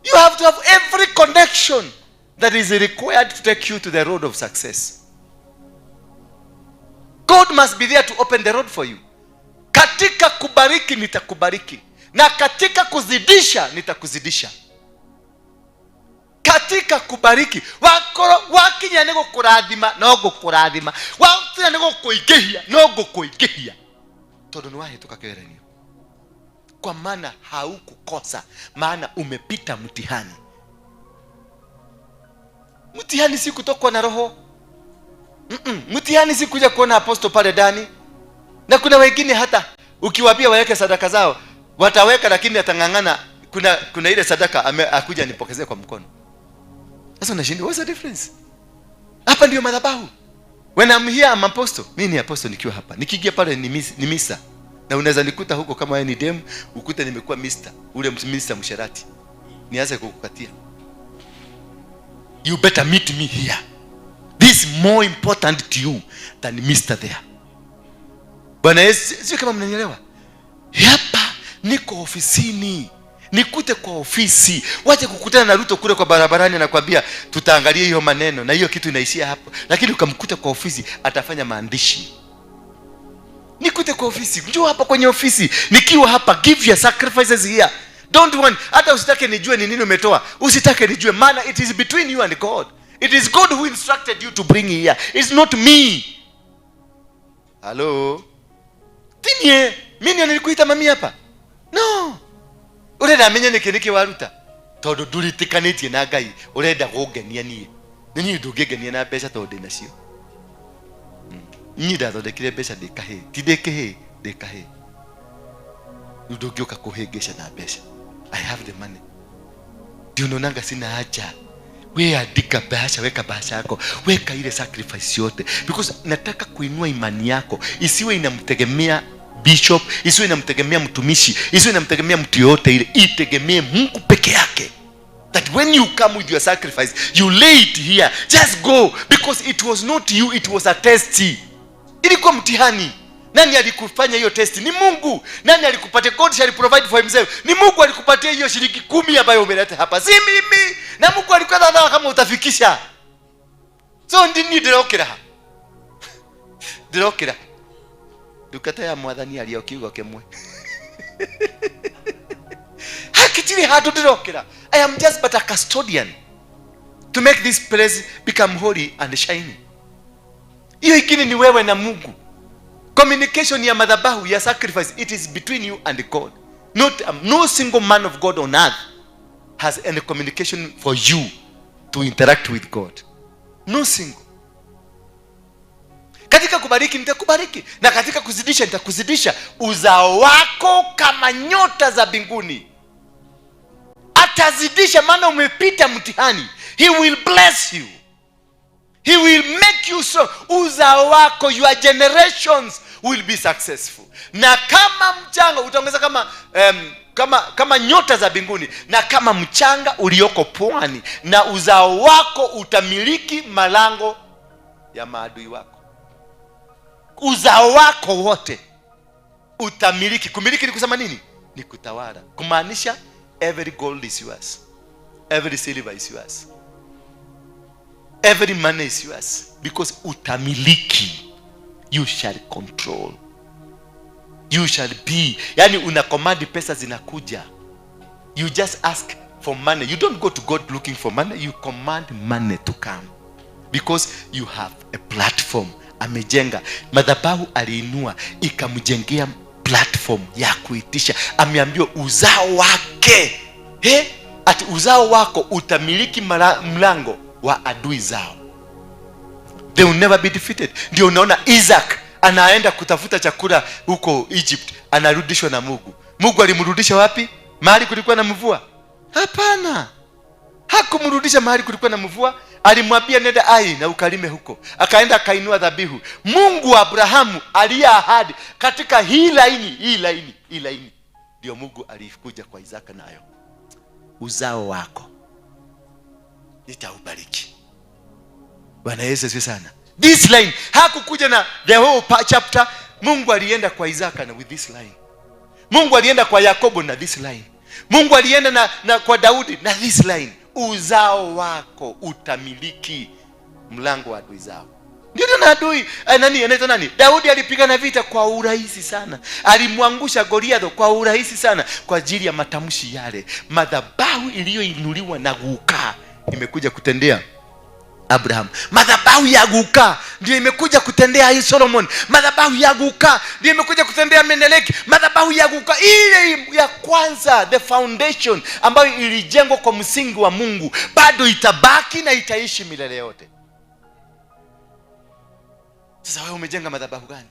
You have to have every connection that is required to take you to the road of success. God must be there to open the road for you. Katika kubariki nitakubariki, na katika kuzidisha nitakuzidisha. Katika kubariki wakoro wakinya nĩ gũkũrathima no ngũkũrathima, wakinya nĩ gũkũingĩhia no ngũkũingĩhia, tondũ nĩ wahĩtũka kĩgeranio, kwa maana haukukosa, maana umepita mtihani. Mtihani si kutokwa na roho. Mtihani si kuja kuona apostle pale ndani. Na kuna wengine hata ukiwaambia waweke sadaka zao wataweka, lakini atang'ang'ana. Kuna ile sadaka akuja nipokezee kwa mkono. Sasa unashindwa, what's the difference? Hapa ndio madhabahu. When I'm here, I'm apostle. Mimi ni apostle nikiwa hapa. Nikiingia pale ni misa. Na unaweza nikuta huko kama wewe ni dem, ukute nimekuwa mister, ule mister msherati. Nianze kukukatia. You better meet me here. This is more important to you than mister there. Bwana Yesu, sio kama mnanielewa? Hapa niko ofisini. Nikute kwa ofisi. Wache kukutana na Ruto kule kwa barabarani anakuambia tutaangalia hiyo maneno na hiyo kitu inaishia hapo. Lakini ukamkuta kwa ofisi atafanya maandishi. Nikute kwa ofisi. Njoo hapa kwenye ofisi. Nikiwa hapa, give your sacrifices here. Don't want, hata usitake nijue ni nini umetoa. Usitake nijue, maana it is between you and God. It is God who instructed you to bring here. It's not me. Hello? Tinie, mimi nilikuita mami hapa? No. Urenda menye niki niki waruta? Tondu nduritikanĩtie na Ngai, urenda gũngenia niĩ. Nĩ niĩ ndũngĩngenia na mbeca tondũ ndĩ nacio. Niĩ ndathondekire mbeca ndĩ kahĩĩ. Ti ndĩ kĩhĩĩ, ndĩ kahĩĩ. Rĩu ndũngĩũka kũhĩngĩca na mbeca. I have the money. Ndio unaonanga sina haja. We andika bahasha, weka bahasha yako, weka ile sacrifice yote, because nataka kuinua imani yako isiwe inamtegemea bishop, isiwe inamtegemea mtumishi, isiwe inamtegemea mtu yoyote ile, itegemee Mungu peke yake. That when you come with your sacrifice, you lay it here. Just go, because it was not you, it was a test. Ilikuwa mtihani. Nani alikufanya hiyo test? Ni Mungu. Nani alikupatia? God shall provide for himself. Ni Mungu alikupatia hiyo shilingi 10 ambayo umeleta hapa, si mimi. Na Mungu alikuwa anadhani kama utafikisha. So ndini ndirokira. Ndirokira. Ndungata ya mwathani aria kiugo kimwe. Hakitiri handu ndirokira. I am just but a custodian. to make this place become holy and shiny. Hiyo ingine ni wewe na Mungu. Communication ya madhabahu ya sacrifice, it is between you and God. Not no single man of God on earth has any communication for you to interact with God. No single. Katika kubariki nitakubariki, na katika kuzidisha nitakuzidisha uzao wako kama nyota za mbinguni. Atazidisha, maana umepita mtihani. He will bless you. He will make you so. Uzao wako, your generations will be successful. Na kama mchanga utaongeza kama nyota za mbinguni, na kama mchanga ulioko pwani, na uzao wako utamiliki malango ya maadui wako. Uzao wako wote utamiliki. Kumiliki ni kusema nini? Ni kutawala. Kumaanisha every gold is yours, every silver is yours, every money is yours, because utamiliki. You shall control, you shall be. Yani una command, pesa zinakuja. You just ask for money. You don't go to God looking for money. You command money to come because you have a platform. Amejenga madhabahu, aliinua ikamjengea platform ya kuitisha. Ameambiwa uzao wake, he? Ati uzao wako utamiliki mlango wa adui zao. They will never be defeated. Ndio unaona Isaac anaenda kutafuta chakula huko Egypt, anarudishwa na Mungu. Mungu alimrudisha wapi? Mahali kulikuwa na mvua? Hapana, hakumrudisha mahali kulikuwa na mvua. Alimwambia nenda Ai na ukalime huko. Akaenda akainua dhabihu. Mungu wa Abrahamu aliye ahadi katika hii laini, hii laini, hii laini, ndio Mungu alikuja kwa Isaka nayo. Uzao wako nitaubariki. Bwana Yesu asifiwe sana. This line hakukuja na the whole chapter. Mungu alienda kwa Isaka na with this line. Mungu alienda kwa Yakobo na this line. Mungu alienda na kwa Daudi na this line. Uzao wako utamiliki mlango wa adui zao. Ndio na adui nani anaitwa nani? Daudi alipigana vita kwa urahisi sana. Alimwangusha Goliath kwa urahisi sana kwa ajili ya matamshi yale. Madhabahu iliyoinuliwa na guka imekuja kutendea Abraham. Madhabahu ya guka ndio imekuja kutendea hii Solomon. Madhabahu ya guka ndio imekuja kutendea Meneleki. Madhabahu ya guka ile ya kwanza, the foundation ambayo ilijengwa kwa msingi wa Mungu, bado itabaki na itaishi milele yote. Sasa wewe umejenga madhabahu gani?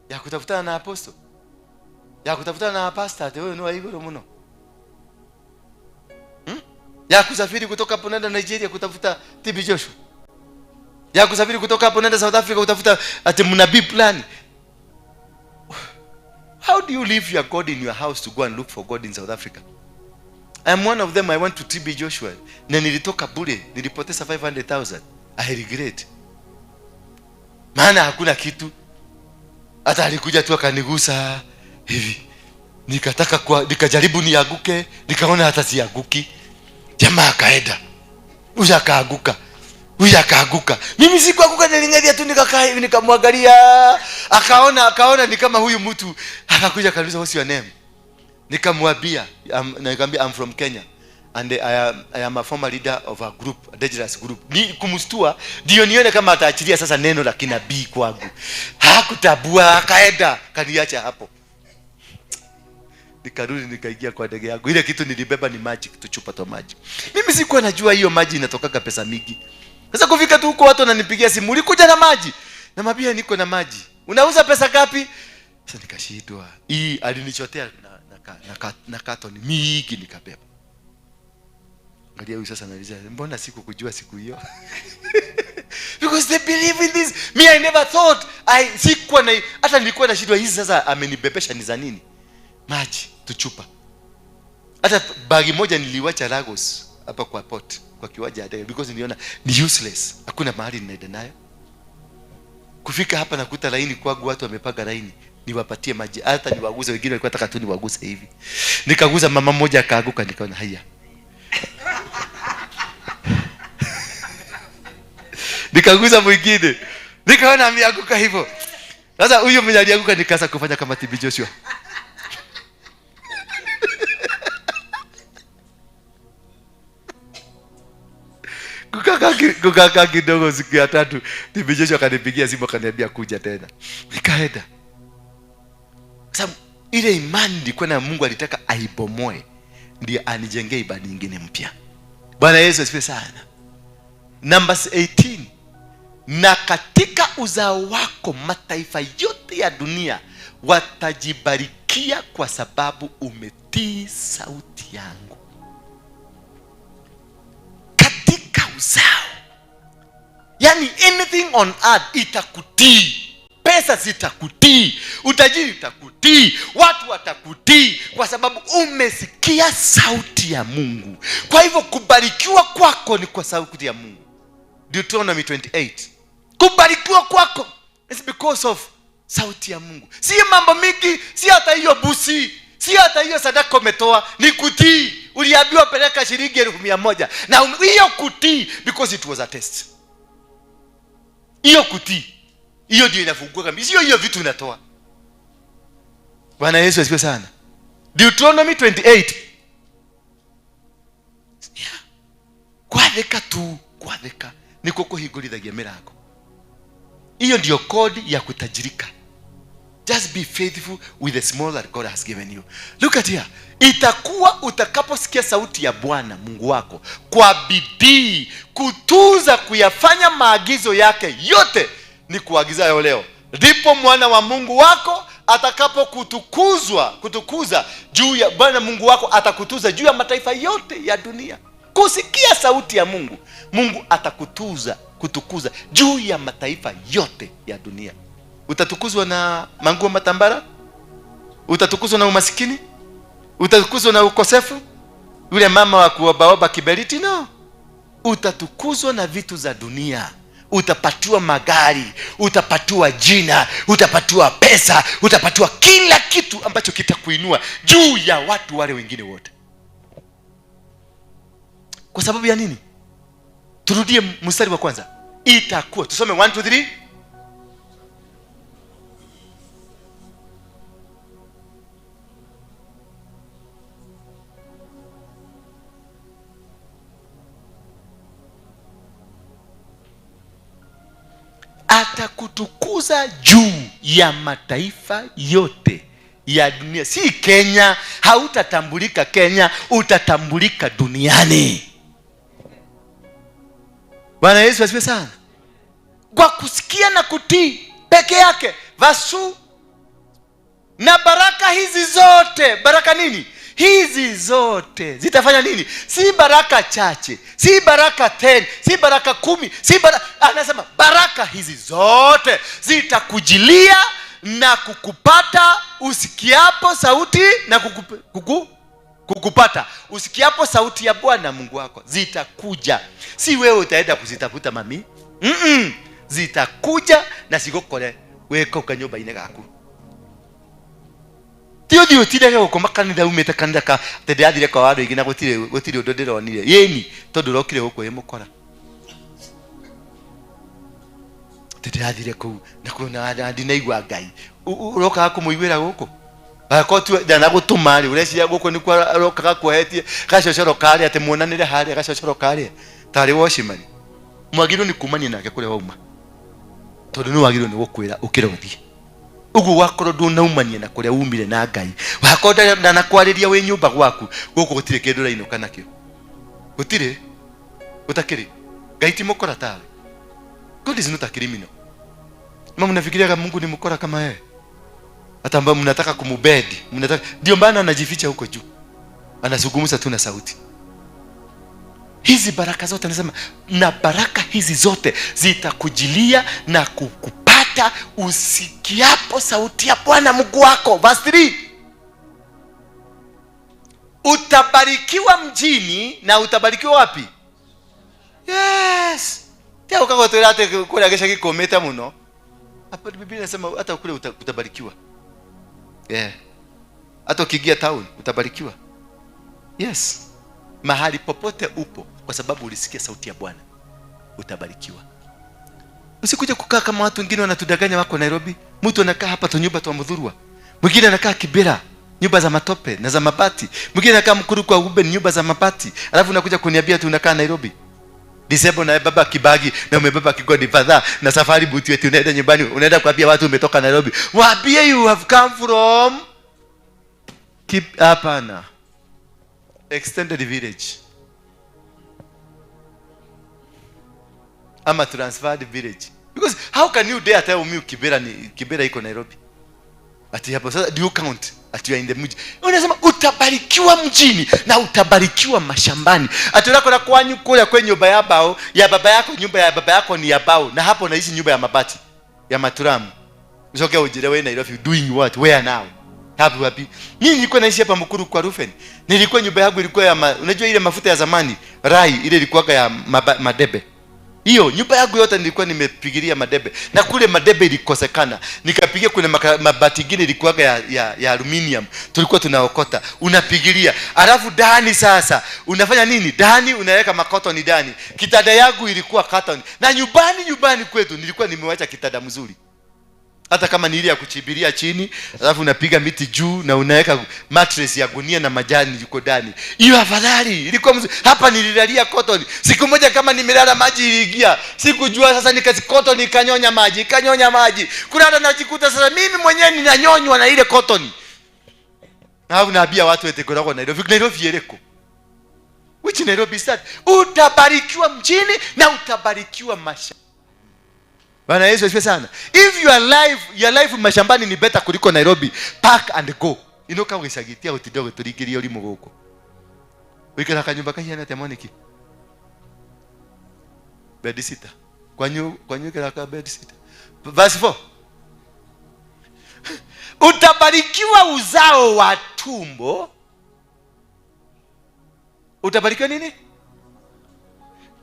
Ya kutafutana na apostle? Ya kutafutana na pastor? Ate wewe ni wa igoro muno. Ya kusafiri kutoka hapo nenda Nigeria kutafuta TB Joshua. Ya kusafiri kutoka hapo nenda South Africa kutafuta ati mnabii plan. How do you leave your God in your house to go and look for God in South Africa? I am one of them. I went to TB Joshua. Na nilitoka bure, nilipoteza 500,000. I regret. Maana hakuna kitu. Hata alikuja tu akanigusa hivi. Nikataka nikajaribu nianguke, nikaona hata sianguki. Jamaa akaenda. Huyu akaaguka. Huyu akaaguka. Mimi sikuanguka, nilingalia tu nikakaa hivi nikamwangalia. Akaona ni kama huyu mtu. Akakuja akaniuliza what's your name? Nikamwambia, nikamwambia I'm from Kenya and I am a former leader of a group, a dangerous group. Ni kumstua ndio nione kama ataachilia sasa neno la kinabii kwangu. Hakutabua, akaenda, kaniacha hapo. Nikarudi nikaingia kwa ndege yangu. Ile kitu nilibeba ni maji, kitu chupa tu maji. Mimi sikuwa najua hiyo maji inatokaga pesa mingi. Sasa kufika tu huko watu wananipigia simu, ulikuja na maji? Namwambia niko na maji. Unauza pesa ngapi? Sasa nikashindwa. Hii alinichotea na carton mingi nikabeba. Angalia huyu sasa anauliza, mbona sikukujua siku hiyo? Because they believe in this. Me, I never thought. I sikuwa na, hata nilikuwa nashindwa hizi sasa amenibebesha ni za nini? Maji tuchupa. Hata bagi moja niliwacha Lagos hapa kwa port, kwa kiwanja ya ndege, because niliona ni useless. Hakuna mahali ninaenda nayo. Kufika hapa nakuta laini kwangu, watu wamepanga laini niwapatie maji, hata niwaguze, wengine walikuwa wanataka tu niwaguse hivi. Nikaguza mama mmoja akaaguka, nikaona haya. Nikaguza mwingine, nikaona ameanguka hivyo. Sasa huyo mwenye alianguka nikaanza kufanya kama TB Joshua. Kukaa kidogo, siku ya tatu TB Joshua akanipigia simu akaniambia kuja tena. Nikaenda. Sababu ile imani nilikuwa na Mungu alitaka aibomoe ndiye anijengee ibada nyingine mpya. Bwana Yesu asifiwe sana. Numbers 18, na katika uzao wako mataifa yote ya dunia watajibarikia kwa sababu umetii sauti yangu. Katika uzao, yani anything on earth itakutii. Pesa zitakutii, utajiri utakutii, watu watakutii, kwa sababu umesikia sauti ya Mungu. Kwa hivyo kubarikiwa kwako ni kwa sauti ya Mungu. Deuteronomy 28. Kubarikiwa kwako is because of sauti ya Mungu. Si mambo mingi, si hata hiyo busi, si hata hiyo sadaka umetoa, ni kutii. Uliambiwa peleka shilingi 100,000. Na hiyo kutii, because it was a test. Hiyo kutii, hiyo ndio inafungua kabisa. Sio hiyo vitu unatoa. Bwana Yesu asifiwe sana. Deuteronomy 28. Yeah. Kwatheka tu, kwatheka niko kuhingũrithagia mĩrango. Hiyo ndio kodi ya kutajirika. Just be faithful with the small that God has given you. Look at here. Itakuwa utakaposikia sauti ya Bwana Mungu wako kwa bidii kutunza kuyafanya maagizo yake yote ni kuagizayo leo, ndipo mwana wa Mungu wako atakapokutukuzwa, kutukuza juu ya Bwana Mungu wako atakutuza juu ya mataifa yote ya dunia. Kusikia sauti ya Mungu, Mungu atakutuza, kutukuza juu ya mataifa yote ya dunia. Utatukuzwa na manguo matambara? Utatukuzwa na umasikini? Utatukuzwa na ukosefu? Yule mama wa kuobaoba kiberiti? No. Utatukuzwa na vitu za dunia. Utapatiwa magari, utapatiwa jina, utapatiwa pesa, utapatiwa kila kitu ambacho kitakuinua juu ya watu wale wengine wote. Kwa sababu ya nini? Turudie mstari wa kwanza. Itakuwa, tusome 1 2 3. Atakutukuza juu ya mataifa yote ya dunia. Si Kenya, hautatambulika Kenya, utatambulika duniani. Bwana Yesu asifiwe sana. Kwa kusikia na kutii peke yake. Vasu na baraka hizi zote, baraka nini? Hizi zote zitafanya nini? Si baraka chache, si baraka 10, si baraka 10, si baraka, anasema baraka hizi zote zitakujilia na kukupata usikiapo sauti na kukupata usikiapo sauti ya Bwana Mungu wako. Zitakuja. Si wewe utaenda kuzitafuta mami. Zitakuja na sigokore weko kanyumba ine gaku. Ti uthi utirege gukoma kanitha umite kanitha ka ati ndirathire kwa andu aingi na gutire undu ndironire. Yeni tondu urokire guku wi mukora. Ati ndirathire kuu na kuna ndinaigua Ngai. Urokaga kumuiguira guku. Akorwo tu ndanagutuma ri ureciria guku nikuo arokaga kuohetie gacocoro karia ati muonanire haria gacocoro karia tari watchman. Mwagirwo ni kumania nake kuria wauma. Tondu ni wagirwo ni gukwira ukire uthie. Uguo wakorwo ndunaumania na kuria umire na Ngai. Wakorwo ndanakwariria wi nyumba gwaku guku gutire kindu urainuka nakio. Gutire gutakiri. Ngai ti mukora tawe. God is not a criminal. Mama mnafikiriaga Mungu ni mkora kama yeye? Hata ambao mnataka kumubedi, mnataka, ndio maana anajificha huko juu. Anazungumza tu na sauti. Hizi baraka zote anasema, na baraka hizi zote zitakujilia na kukupata usikiapo sauti ya Bwana Mungu wako. Verse 3. Utabarikiwa mjini na utabarikiwa wapi? Yes. Tia ukagotwira ati kuria gicagi kumite muno. Hapa Biblia inasema hata kule utabarikiwa. Yeah. Hata ukiingia town utabarikiwa. Yes. Mahali popote upo kwa sababu ulisikia sauti ya Bwana utabarikiwa. Usikuje kukaa kama watu wengine wanatudanganya wako Nairobi. Mtu anakaa hapa tu nyumba tu mudhurwa. Mwingine anakaa Kibera, nyumba za matope na za mabati. Mwingine anakaa Mkuru kwa Ube, nyumba za mabati. Alafu unakuja kuniambia tu unakaa Nairobi. Disemba unabeba kibagi na umebeba kigodi fadha na safari buti wetu, unaenda nyumbani, unaenda kuambia watu umetoka Nairobi. Waambie you have come from keep hapana. Extended village. Ama transferred village. Because how can you dare tell me Kibera ni Kibera iko Nairobi? Ati hapo sasa do you count? Ati you are in the mji. Unasema utabarikiwa mjini na utabarikiwa mashambani. Ati unakona kwanyu kule kwenye nyumba ya bao, ya baba yako, nyumba ya baba yako ni ya bao, na hapo unaishi nyumba ya mabati, ya maturamu. Usoke ujire wewe Nairobi doing what? Where now? Hapo wapi? Mimi nilikuwa naishi hapa Mukuru kwa Rufen. Nilikuwa nyumba yangu ilikuwa ya unajua ile mafuta ya zamani, rai ile ilikuwa ya madebe. Hiyo nyumba yangu yote nilikuwa nimepigilia madebe. Na kule madebe ilikosekana. Nikapigia kule mabati ingine ilikuwa ya aluminium. Tulikuwa tunaokota. Unapigilia. Alafu ndani sasa unafanya nini? Ndani unaweka makotoni ndani. Kitanda yangu ilikuwa cotton. Na nyumbani kwetu nilikuwa nimewacha kitanda mzuri. Hata kama ni ile ya kuchibiria chini, alafu unapiga miti juu na unaweka mattress ya gunia na majani yuko ndani. Hiyo afadhali, ilikuwa mzuri. Hapa nililalia cotton. Siku moja kama nimelala maji iliingia. Sikujua sasa nikasi cotton ikanyonya maji, ikanyonya maji. Kulala najikuta sasa mimi mwenyewe ninanyonywa na ile cotton. Na unaambia watu eti kwa Nairobi, Nairobi yereko. Which Nairobi is that? Utabarikiwa mjini na utabarikiwa mashambani. Bwana Yesu asifiwe sana. If your life mashambani ni better kuliko Nairobi, pack and go. Inoka wisagitia utidogo tuligiria uri muguko. Wikara kanyumba kahiana temoniki. Bed sita. Kwanyu ikara ka bed sita. Verse 4. Utabarikiwa uzao wa tumbo. Utabarikiwa nini?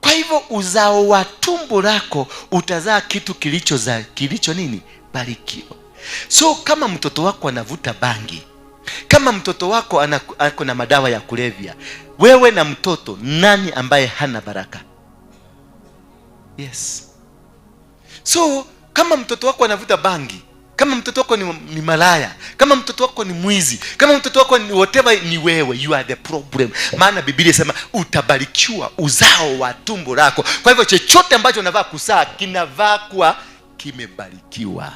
Kwa hivyo uzao wa tumbo lako utazaa kitu kilicho nini? Barikiwa. So kama mtoto wako anavuta bangi, kama mtoto wako ako na madawa ya kulevya, wewe na mtoto nani ambaye hana baraka? Yes. So kama mtoto wako anavuta bangi, kama mtoto wako ni malaya, kama mtoto wako ni mwizi, kama mtoto wako ni whatever, ni wewe, you are the problem. Maana Biblia inasema utabarikiwa uzao wa tumbo lako. Kwa hivyo chochote ambacho unavaa kusaa kinavaa kuwa kimebarikiwa.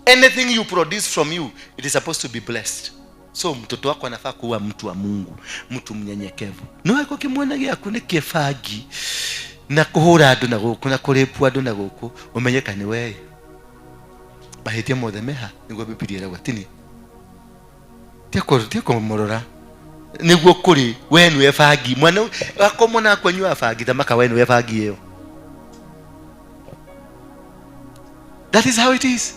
Anything you produce from you, it is supposed to be blessed. So mtoto wako anafaa kuwa mtu wa Mungu, mtu mnyenyekevu. No ako kimwona gyaku ni kĩbangi na kuhura andu na guku na kurĩpwo andu na guku, umenyeka ni wewe. Mahĩtia mothe meha niguo Biblia ĩrauga tini tiakomorora niguo kuri we niwe bangi mwana akomona akwenyua bangi thamaka we niwe bangi iyo. That is how it is.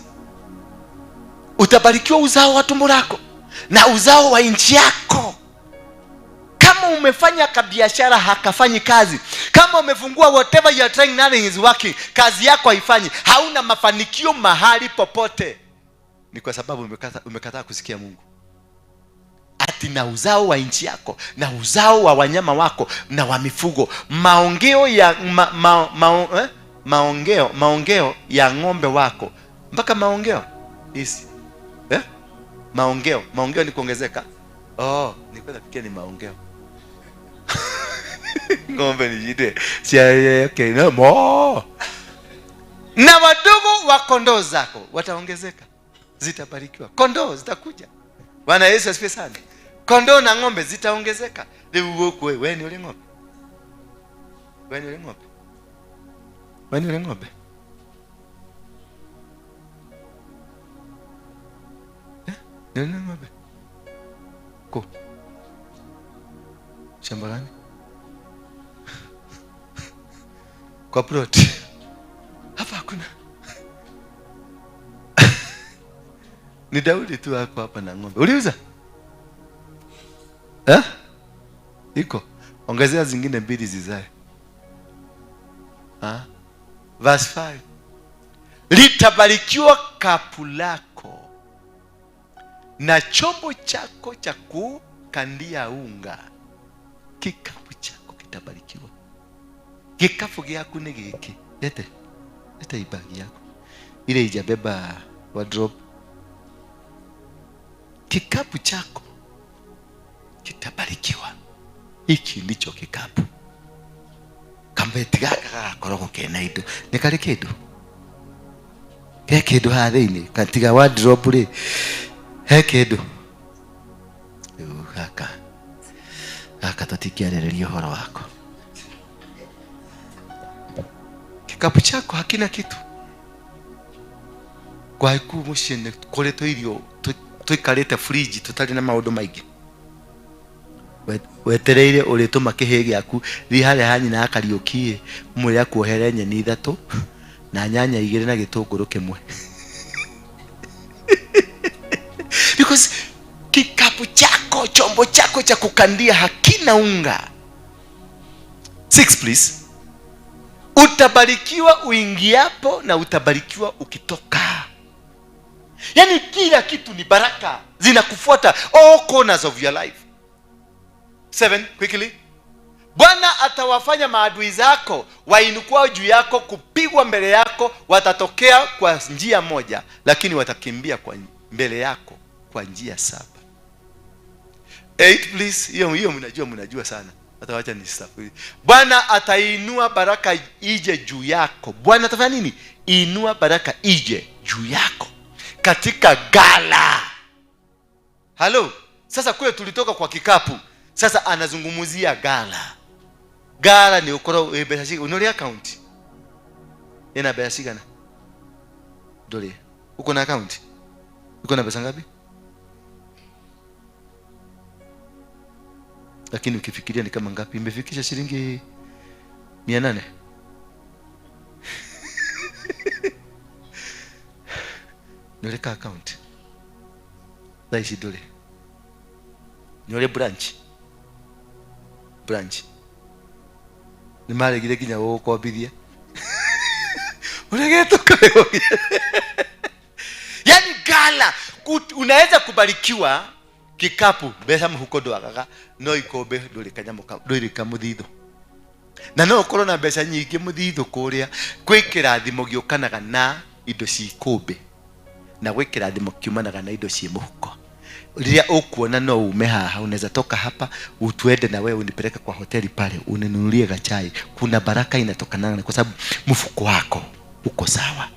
Utabarikiwa uzao wa tumbo lako na uzao wa nchi yako. Kama umefanya kabiashara hakafanyi kazi, kama umefungua whatever you are trying nothing is working, kazi yako haifanyi, hauna mafanikio mahali popote, ni kwa sababu umekataa kusikia Mungu. Ati na uzao wa nchi yako na uzao wa wanyama wako na wa mifugo, maongeo ya maongeo ya ng'ombe wako mpaka maongeo isi maongeo ni kuongezeka. Oh, nilikuwa nafikiria ni maongeo. Ng'ombe ni jide. Si okay, no more. Na wadogo wa kondoo zako wataongezeka. Zitabarikiwa. Kondoo zitakuja. Bwana Yesu asifiwe sana. Kondoo na ng'ombe zitaongezeka. Leo wewe ni ule ng'ombe. Wewe ni ule ng'ombe. Wewe ni ule ng'ombe. Ni ule ng'ombe. Ko. Shamba gani? Kwa plot. Hapa hakuna. Ni Daudi tu hapo hapa na ng'ombe. Uliuza? Eh? Iko. Ongezea zingine mbili zizae. Ah? Verse 5. Litabarikiwa kapu lako na chombo chako cha kukandia unga. Kikapu chako kitabarikiwa. Kikapu gyaku ni giki. Lete. Lete ibagi yako. Ile ijabeba wardrobe. Kikapu chako kitabarikiwa. Hiki ndicho kikapu. Kambeti gaka gagakoragwo kena indo. Nĩ karĩ kĩndũ? He kĩndũ haha thĩinĩ? Katiga wardrobe rĩ, he kĩndũ? Rĩu gaka gaka tũtingĩarĩrĩria ũhoro wako. Kikapu chako hakina kitu. Gwaku mũciĩ nĩ kũrĩtwo irio tũikarĩte fridge tũtarĩ na maũndũ maingĩ. Wetereire ũrĩtũma kĩhĩ gĩaku thiĩ harĩa ha nyina Kariũki mwĩre akuohere nyeni ithatũ na nyanya igĩrĩ na gĩtũngũrũ kĩmwe. Because kikapu chako, chombo chako cha kukandia hakina unga. 6 please. Utabarikiwa uingiapo na utabarikiwa ukitoka. Yaani kila kitu ni baraka zinakufuata all corners of your life. 7 quickly. Bwana atawafanya maadui zako wainukwao juu yako kupigwa mbele yako, watatokea kwa njia moja lakini watakimbia kwa mbele yako kwa njia 7. 8 please. Hiyo mnajua sana. Hata wacha nisafiri. Bwana atainua baraka ije juu yako. Bwana atafanya nini? Inua baraka ije juu yako katika gala. Halo. Sasa kule tulitoka kwa kikapu. Sasa anazungumzia gala. Gala ni ukoro mbeca cigana? Unori account? Ina mbeca cigana? Nduri. Uko na account? Uko na pesa ngapi? Lakini ukifikiria ni kama ngapi? Imefikisha shilingi 800. Noleka account. Thaa nduri. Nore branch. Branch. Ni maregire nginya gũgũkombithia. Uregetwo kayo. Yaani gala unaweza kubarikiwa kikapu mbeca mũhuko ndwagaga no ikombe ndũrĩ kanyamũ ndũrĩ kamũthithũ. Na no ũkorwo na mbeca nyingĩ mũthithũ kũrĩa kwĩ kĩrathimo gĩũkanaga na indo ci ikũmbĩ na gwĩ kĩrathimo kiumanaga na indo ci mũhuko. Rĩrĩa ũkuona no ume haha, unaweza toka hapa utuende na wewe unipeleke kwa hoteli pale uninunulie gachai. Kuna baraka inatokana kwa sababu mfuko wako uko sawa.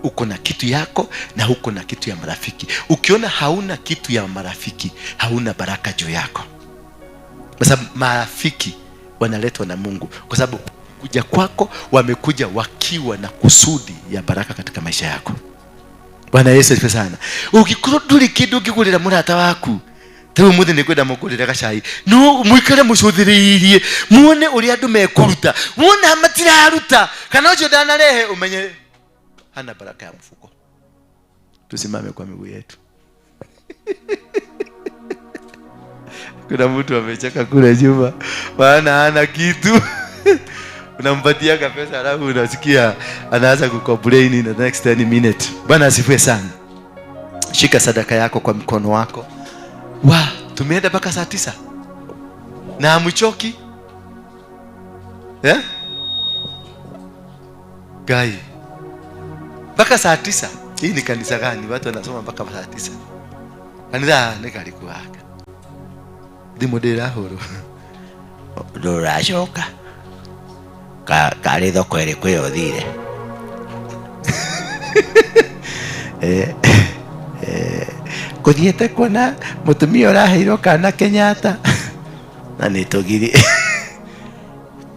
Uko na kitu yako na uko na kitu ya marafiki. Ukiona hauna kitu ya marafiki, hauna baraka juu yako. Kwa sababu marafiki wanaletwa na Mungu. Kwa sababu kuja kwako wamekuja wakiwa na kusudi ya baraka katika maisha yako. Bwana Yesu asifiwe sana. Ukikorwo nduri kindu ũngĩgũrĩra mũrata waku, ta rĩu mũthĩ nĩngwenda mũngũrĩre gacai, no mũikare mũcũthĩrĩirie muone ũrĩa andũ mekũruta. Wona matiraruta kana ũcio ndanarehe, ũmenye hana baraka ya mfuko. Tusimame kwa miguu yetu. Kuna mtu amecheka kule nyuma, maana hana kitu. Unampatia pesa alafu unasikia anaanza kucomplain in the next 10 minutes. Bwana asifiwe sana. Shika sadaka yako kwa mkono wako. Wa, tumeenda mpaka saa 9. Na hamchoki? Eh? Gai. Mpaka saa 9. Hii ni kanisa gani? Watu wanasoma mpaka saa 9. Kanisa ni kalikuwa haka. Thimũ ndĩrahũrwo. Ndũracoka. Karĩ thoko ĩrĩkũ ĩyo ũthire? Ngũthiĩte kuona mũtumia ũraheirwo kana Kenyatta. Na nĩ tũgiri.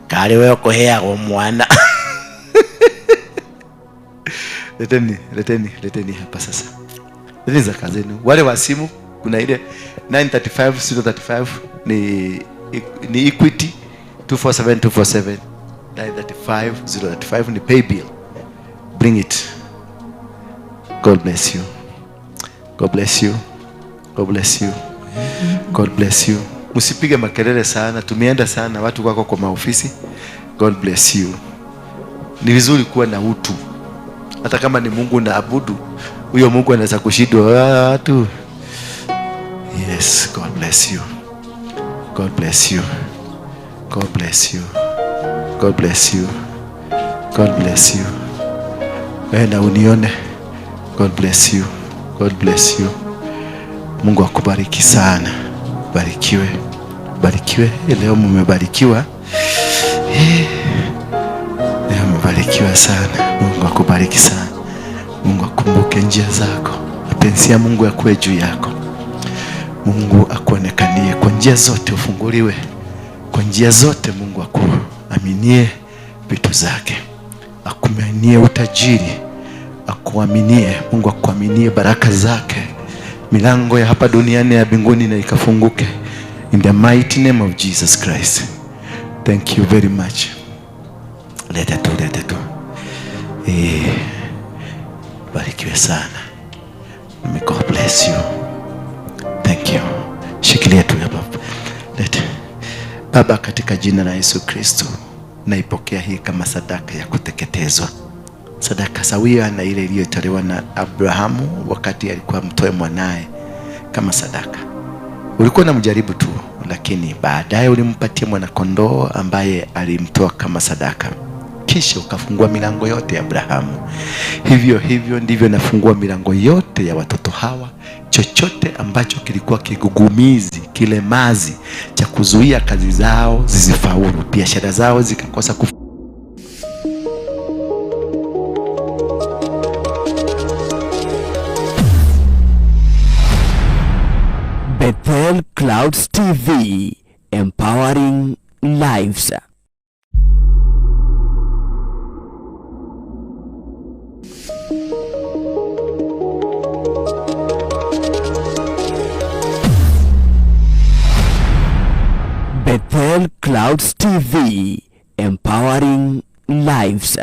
Karĩ we ũkũheagwo mwana. Leteni, leteni, leteni hapa sasa. Leteni zaka zenu. Wale wa simu kuna ile 935 035 ni Equity 247 247 935 035 ni pay bill. Bring it. God bless you. God bless you. God bless you. God bless you. Msipige makelele sana, tumeenda sana watu wako kwa maofisi. God bless you. Ni vizuri kuwa na utu. Hata kama ni Mungu naabudu, huyo Mungu anaweza kushindwa watu. Yes, God bless you. God bless you. God bless you. God bless you. God bless you. Wewe na unione. God bless you. God bless you. Mungu akubariki sana. Barikiwe. Barikiwe. Leo mmebarikiwa. Barikiwa sana. Mungu akubariki sana. Mungu akumbuke njia zako. Mapenzi ya Mungu yakuwe juu yako. Mungu akuonekanie kwa njia zote, ufunguliwe kwa njia zote. Mungu akuaminie vitu zake, akuaminie utajiri, akuaminie. Mungu akuaminie baraka zake, milango ya hapa duniani ya mbinguni na ikafunguke, in the mighty name of Jesus Christ. Thank you very much. Leta tu, leta tu. Barikiwe sana. May God bless you. Thank you. Shikilia tu hapa. Leta. Baba, katika jina la Yesu Kristo, naipokea hii kama sadaka ya kuteketezwa, sadaka sawia na ile iliyotolewa na Abrahamu wakati alikuwa mtoe mwanaye kama sadaka. Ulikuwa unamjaribu tu, lakini baadaye ulimpatia mwanakondoo ambaye alimtoa kama sadaka, kisha ukafungua milango yote ya Abrahamu. Hivyo hivyo ndivyo nafungua milango yote ya watoto hawa. Chochote ambacho kilikuwa kigugumizi, kilemazi cha kuzuia kazi zao zisifaulu, biashara zao zikakosa kufu Bethel Clouds TV, empowering lives. Bethel Clouds TV, empowering lives.